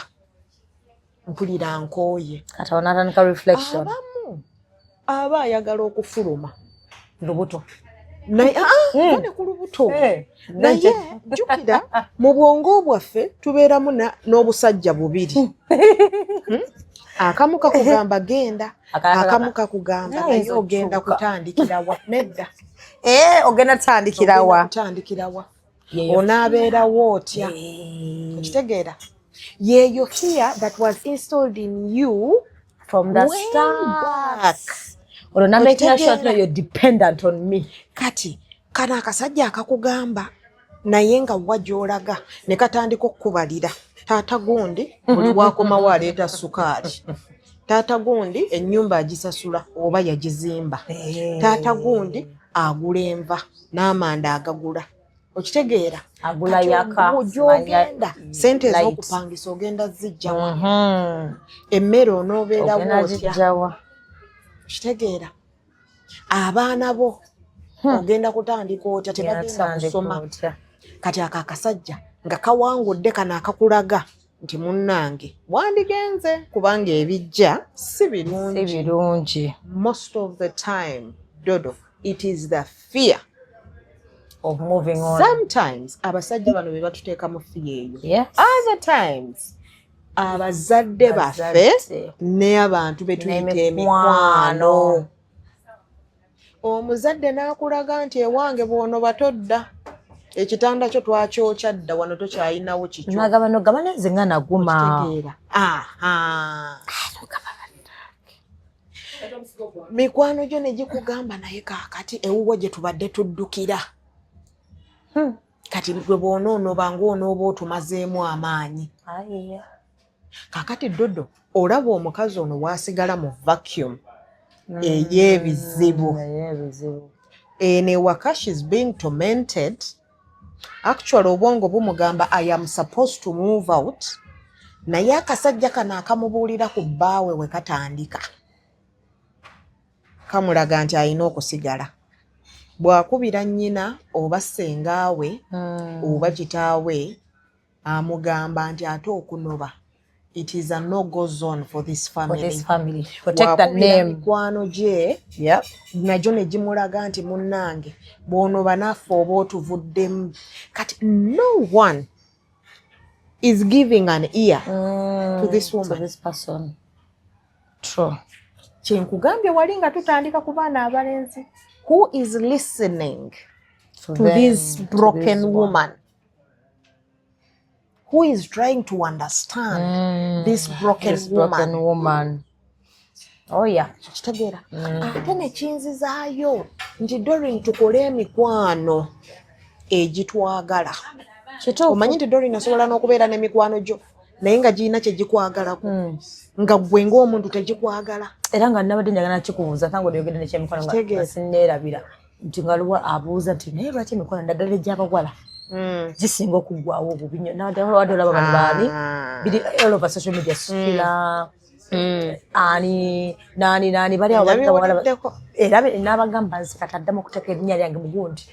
mpulira nkooye. Kati awo n'atandika reflection. Abamu aba ayagala okufuluma. Lubuto. Naye ah, ne ku lubuto. Naye naye jjukira mu bwongo bwaffe tubeeramu n'obusajja bubiri. Akamu kakugamba genda, Akalala akamu kakugamba naye naye ogenda okyuka. kutandikirawa? Nedda. Eh, ogenda tandikirawa? Ogenda kutandikirawa? Yeyo. Onaabeerawo otya? Eh, Okitegeera? Yeeyo fear that was installed in you from the way start. Back. Olwo namakinga sure Okitegeera? that you're dependent on me. Kati kano akasajja akakugamba naye nga wa gy'olaga ne katandika okukubalira, taata gundi buli wakomawo aleeta sukaali, taata gundi ennyumba agisasula oba yagizimba, taata gundi agula enva n'amanda agagula. Okitegeera? Agula Kati yaka, ogwo gy'ogenda, simanya sente light. ez'okupangisa ogenda zijjawa? Emmere onoobeerawo Ogenda otya? zijjawa? Okitegeera? Abaana bo ogenda kutandika otya? Tebagenda Tandika kusoma. otya? Kati ako akasajja nga kawangudde kano akakulaga nti munnange wandigenze kubanga ebijja si Si birungi. birungi. Most of the time, Dodo, it is the fear of moving on. Sometimes abasajja bano be batuteeka mu fear eyo. Other times abazadde baffe Abazadde. n'abantu be tuyita N'emikwano. emikwano. Omuzadde n'akulaga nti ewange bw'onoba todda, ekitanda kyo twakyokya dda, wano tokyayinawo kikyo. Nagamba nogamba nenze nga naguma. Kitegeera? Aha, mikwano gyo ne gikugamba, naye kaakati ewuwo gye tubadde tuddukira, kati gwe bw'onoonoba ng'onooba otumazeemu amaanyi. Ayiya. Kaakati Dodo, olaba omukazi ono waasigala mu vacuum ey'ebizibu. Ey'ebizibu. Eno ewaka she's being tormented. Actually obwongo bumugamba, "I am supposed to move out," naye akasajja kano akamubuulira ku bbaawe we katandika kamulaga nti alina okusigala. Bw'akubira nnyina oba ssengaawe oba kitaawe, amugamba nti ate okunoba, it is a no go zone for this For family. this family, protect the Bw'akubira name. mikwano gye nagyo ne gimulaga nti munnange bw'onoba naffe oba otuvuddemu. Kati no one is giving an ear to this To woman. this person, true. Kyenkugambye wali nga tutandika ku baana abalenzi, who is listening To to them, this to broken this one. woman? Who is trying to understand this broken This woman? broken woman, oh yeah. Kitegeera? Ate nekinzizaayo nti Dorin, tukole emikwano egitwagala. Kituufu. Omanyi nti Dorin osobola n'okubeera n'emikwano gyo naye nga girina kyegikwagalako, nga ggwe ng'omuntu tegikwagala. Era nga nabadde njagala kikubuuza tange oyogedde nekyemikwano, nga Kitegeeza. nga sinneerabira nti nga luwa abuuza nti naye lwaki emikwano naddala egy'abawala gisinga okuggwawo obubi nnyo? Nabadde wadde olaba bano baani biri all over social media, Sukila, ani nani nani, bali awo badda bawala Nabiwuliddeko. Era n'abagamba nze kati addamu okuteeka erinnya lyange mu gundi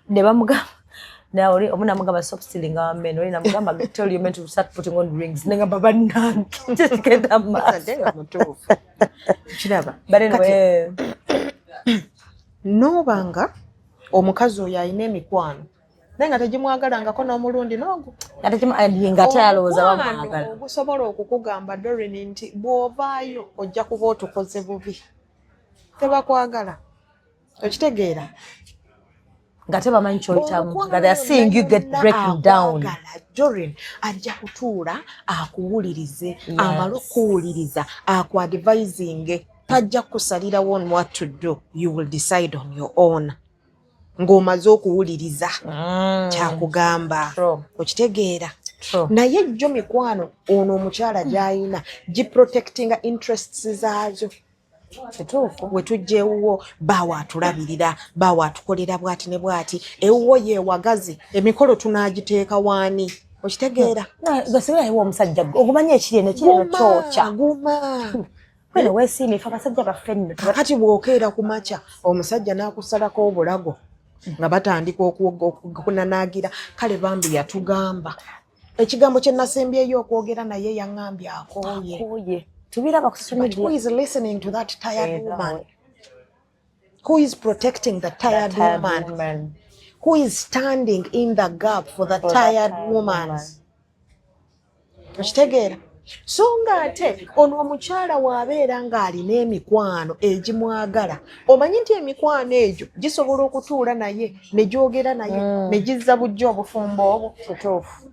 ne bamugamba nawe omu namugamba, "Stop stealing our men." Oli namugamba, "Tell your men to start putting on rings." Negamba bannange tekigenda mu maaso. Ate nga mutuufu, kiraba. But anyway, N'oba nga omukazi oyo alina emikwano naye nga tegimwagalangako n'omulundi n'ogwo. Ate nga ate alowooza Omukwano bamwagala. ogusobola okukugamba, Dorin, nti bw'ovaayo ojja kuba otukoze bubi, tebakwagala. Okitegeera? Nga tebamanyi kyoyitamu, nga they are seeing you get breaking down. Dorin, ajja kutuula akuwulirize, amale okuwuliriza akuadvisinge. Tajja kusalirawo on what to do, you will decide on your own ng'omaze okuwuliriza kyakugamba. True. Okitegeera? True. Naye jjo mikwano ono omukyala gy'ayina giprotectinga interests zaazo. Kituufu. Wetujja ewuwo, baawe atulabirira, baawe atukolera bwati ne bwati, ewuwo yeewagazi, emikolo tunaagiteeka waani? Okitegeera? Gasinga yiwa omusajja gwe okumanya ekiri eno, ekiri eno kyokya. Guma. Kwene weesiimye, ife abasajja baffe nno Kakati bw'okeera ku makya omusajja n'akusalako obulago nga batandika okunanaagira, kale bambi yatugamba ekigambo kye nasembyeyo okwogera naye, yaŋŋambye akooye. Akooye, tubiraba ku social But who media. is listening to that tired Eh, woman? Who is protecting the tired Tired woman? Woman. Who is standing in the gap for the For that tired tired woman? Woman. Okitegeera? So nga ate ono omukyala bw'abeera ng'alina emikwano egimwagala, omanyi nti emikwano egyo gisobola okutuula naye ne gyogera naye ne gizza bujja obufumbo obwo. Kituufu.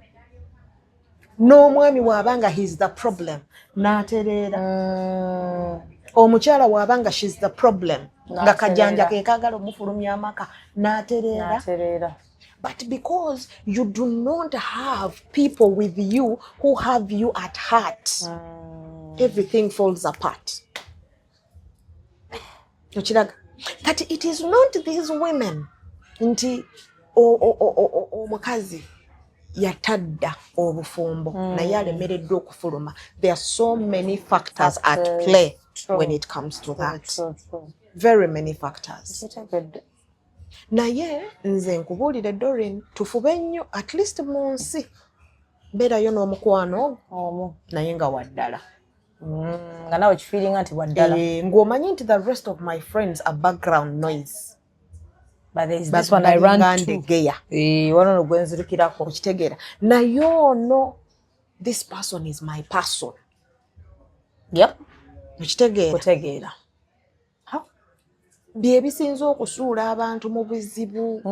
N'omwami bw'aba nga he's the problem n'atereera. Omukyala bw'aba nga she's the problem, nga kajanja N'atereera. ke kaagala omufulumya amaka, n'atereera. N'atereera. But because you do not have people with you who have you at heart, everything falls apart. Okiraga? Kati it is not these women nti Omukazi yatadda obufumbo naye alemereddwa okufuluma. There are so many factors at Factors, play true. when it comes to that. True, true. Very many factors. Kitegedde. Naye nze nkubuulire, Dorin, tufube nnyo, at least mu nsi beerayo n'omukwano ogwo Omu. Naye nga waddala. Nga nawe kifeelinga nti waddala. Eh, ng'omanyi nti the rest of my friends are background noise. But there is this one I run Balinga to. ndegeya. Eh, wano no gwe nzirukirako. Okitegeera? Naye ono, this person is my person. Okitegeera? Kutegeera. Bye bisinza okusuula abantu mu buzibu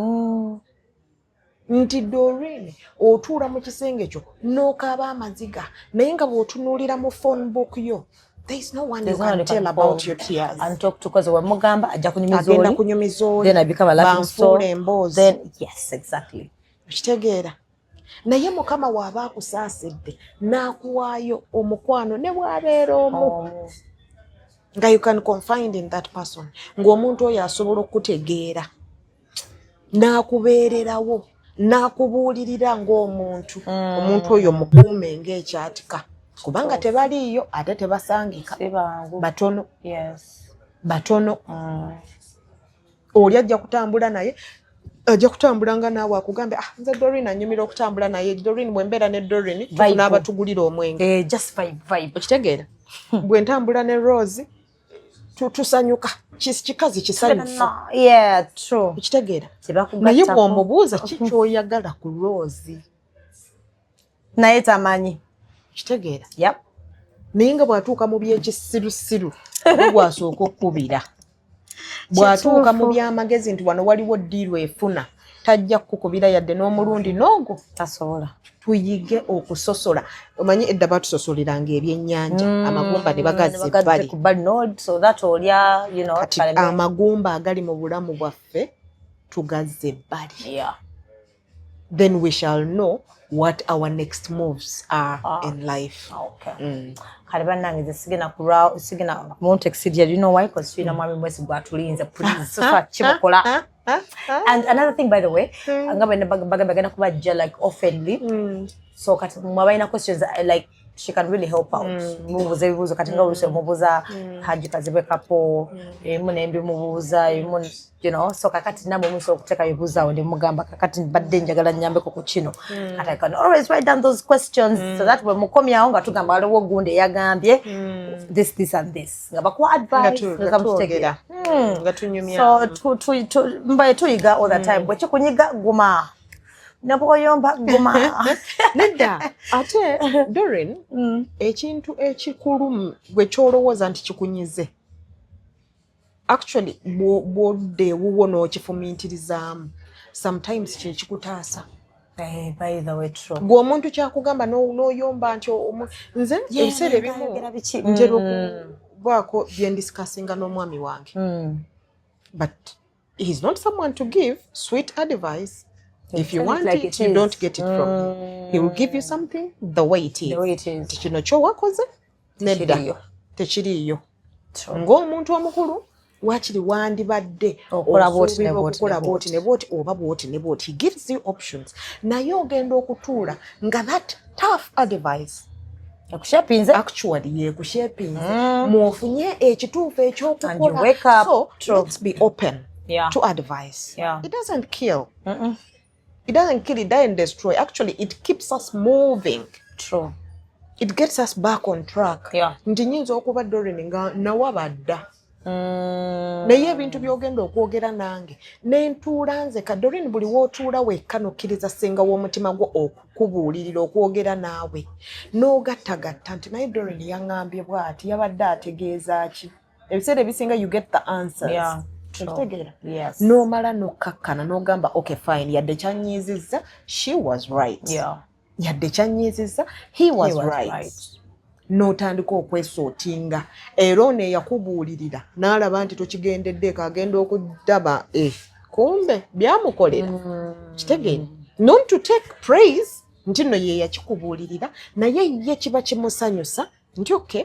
nti Doreen, otuula mu kisenge kyo n'okaaba amaziga, naye nga bw'otunuulira mu phone book yo, there is no one you There's no one can you tell can about call your tears. And talk to, because wemugamba ajja kunyumiza Agenda oli. Kunyumiza oli. Then I become a laughing stock. Banfuula emboozi. Then yes, exactly. Okitegeera? Naye Mukama bw'aba akusaasidde n'akuwaayo omukwano, ne bw'abeera omu nga you can confide in that person, ng'omuntu oyo asobola okukutegeera n'akubeererawo n'akubuulirira ng'omuntu, omuntu oyo mukuume ng'ekyatika, kubanga tebaliiyo ate tebasangika. Si bangu. Batono. Batono. Oli ajja kutambula naye, ajja kutambula nga naawe akugambe, "Ah, nze Dorin anyumira okutambula naye. Dorin, bwe mbeera ne Dorin tufuna abatugulira omwenge." Eh, just vibe, vibe. Okitegeera? Bwe ntambula ne Rose tusanyuka. Kikazi kisanyufu. No, yeah, true. Okitegeera? Tebakugattako. Naye bw'omubuuza ki kyoyagala ku Rose, Naye tamanyi. Kitegeera? Yep. Naye nga bw'atuuka mu byekisirusiru gwe gwasooka okkubira, bw'atuuka mu Kituufu. byamagezi nti wano waliwo ddiiru efuna, tajja kukukubira yadde n'omulundi n'ogwo. Tasobola. Tuyige okusosola. Omanyi edda batusosoleranga ebyennyanja, amagumba ne bagazza Ne bagazza ebbali. ku bbali. No, so that olya, Kati kaleme. amagumba agali mu bulamu bwaffe tugazza ebbali. Then we shall know what our next moves are in life. Okay. Kale bannange, nze sigenda kulwa, sigenda won't exceed here. You know why? Because tulina mwami Mwesigwa atulinze. Please, so far kimukola. And another thing, by the way, nga bwe bagenda kubajja like oftenly, so kati mwe abalina questions, like she can really help out. Mubuuza ebibuuzo, kati nga oluusi omubuuza Haji Kazibwe Kapo, ebimu nembimubuuza, ebimu, so kakati namwe musobola okuteeka ebibuuzo awo nemugamba, "Kakati mbadde njagala nnyambeko ku kino." Kati I can always write down those questions so that bwe mukomyawo nga tugamba waliwo gundi eyagambye this, this and this, nga bakuwa advice, nga nga mukitegera. Twogera, nga tunyumya. So mbaye tuyiga all the time. Bwekikunyiga guma, nebwoyomba guma. Nedda ate Dorin, ekintu ekikulu gwe kyolowooza nti kikunyize, actually bw'odda ewuwo n'okifumiitirizaamu, sometimes kyekikutaasa. Eh, by the way, true. Gwe omuntu kyakugamba n'oyomba nti nze ebiseera ebimu ayogera biki? ntera okubaako bye ndiscussinga n'omwami wange, but he's not someone to give sweet advice. If you Tell it want like it, it you is. don't get it from him. He will give you something the way it is. The way it is. Nti kino kyowakoze nedda, Tekiriiyo. Tekiriiyo. True. Ng'omuntu omukulu wakiri wandibadde okola bw'oti ne osuubirwa bw'oti okukola ne bwoti ne bwoti oba bwoti ne bwoti. He gives you options, naye ogenda okutuula nga that tough advice ekushapinze. Actually yekushapinze mwofunye ekituufu And you ekyokukola. Wake up. So True. let's be open to advice. It doesn't kill. It doesn't kill, it doesn't destroy. Actually, it keeps us moving. True. It gets us back on track. Nti nyinza okuba Dorin nga nawaba dda, naye ebintu by'ogenda okwogera nange nentuula nze ka Dorin, buli wootuula wekka nokkiriza ssenga w'omutima gwo okukubuulirira, okwogera naawe n'ogattagatta nti naye Dorin yaŋŋambye bw'ati, yabadde ategeeza ki, ebiseera ebisinga you get the answers. Yeah, true. Okitegeera? Yes. N'omala n'okkakkana n'ogamba, "Okay, fine, yadde kyannyiizizza, she was right. Yadde kyannyiizizza, he was, He was right." right. N'otandika okwesortinga, era ono eyakubuulirira n'alaba nti tokigendeddeeko, agenda okudaba, eh, kumbe byamukolera. Kitegeera? Not to take praise nti nno ye yakikubuulirira, naye ye kiba kimusanyusa nti okay,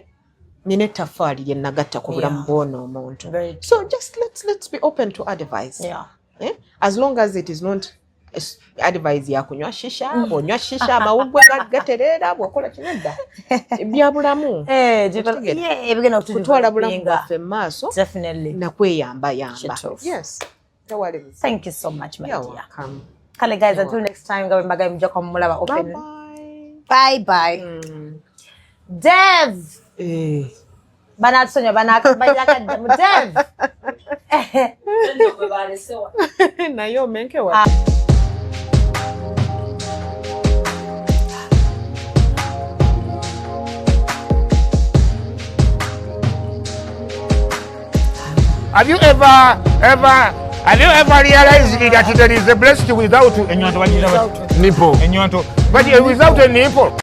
nina ettaffaali lye nagatta ku bulamu bw'ono omuntu. Very So just let's be open to advice. Yeah. Eh? As long as it is not Advice ya kunywa shisha, bw'onywa shisha amawuggwe gatereera, bw'okola kino dda bya bulamu. Eh, Okitegeera? yeah, ebigenda Kutwala bulamu okutudevelopinga. bwaffe mu maaso Definitely. nakweyambayamba. Kituufu. Yes, tewali buzibu. Thank you so much, my You're dear. welcome. Kale guys, until next time, nga bwe mbagaye mujja kwamulaba open. Bye. Bye bye. Dev. Eh. Banatusonyiwa banakadde mu Dev. Naye omenke wa Have you ever, ever, have you ever realized that there is a blessed without enyonto? Bagiyita bati? Nipple. Enyonto. But without a nipple.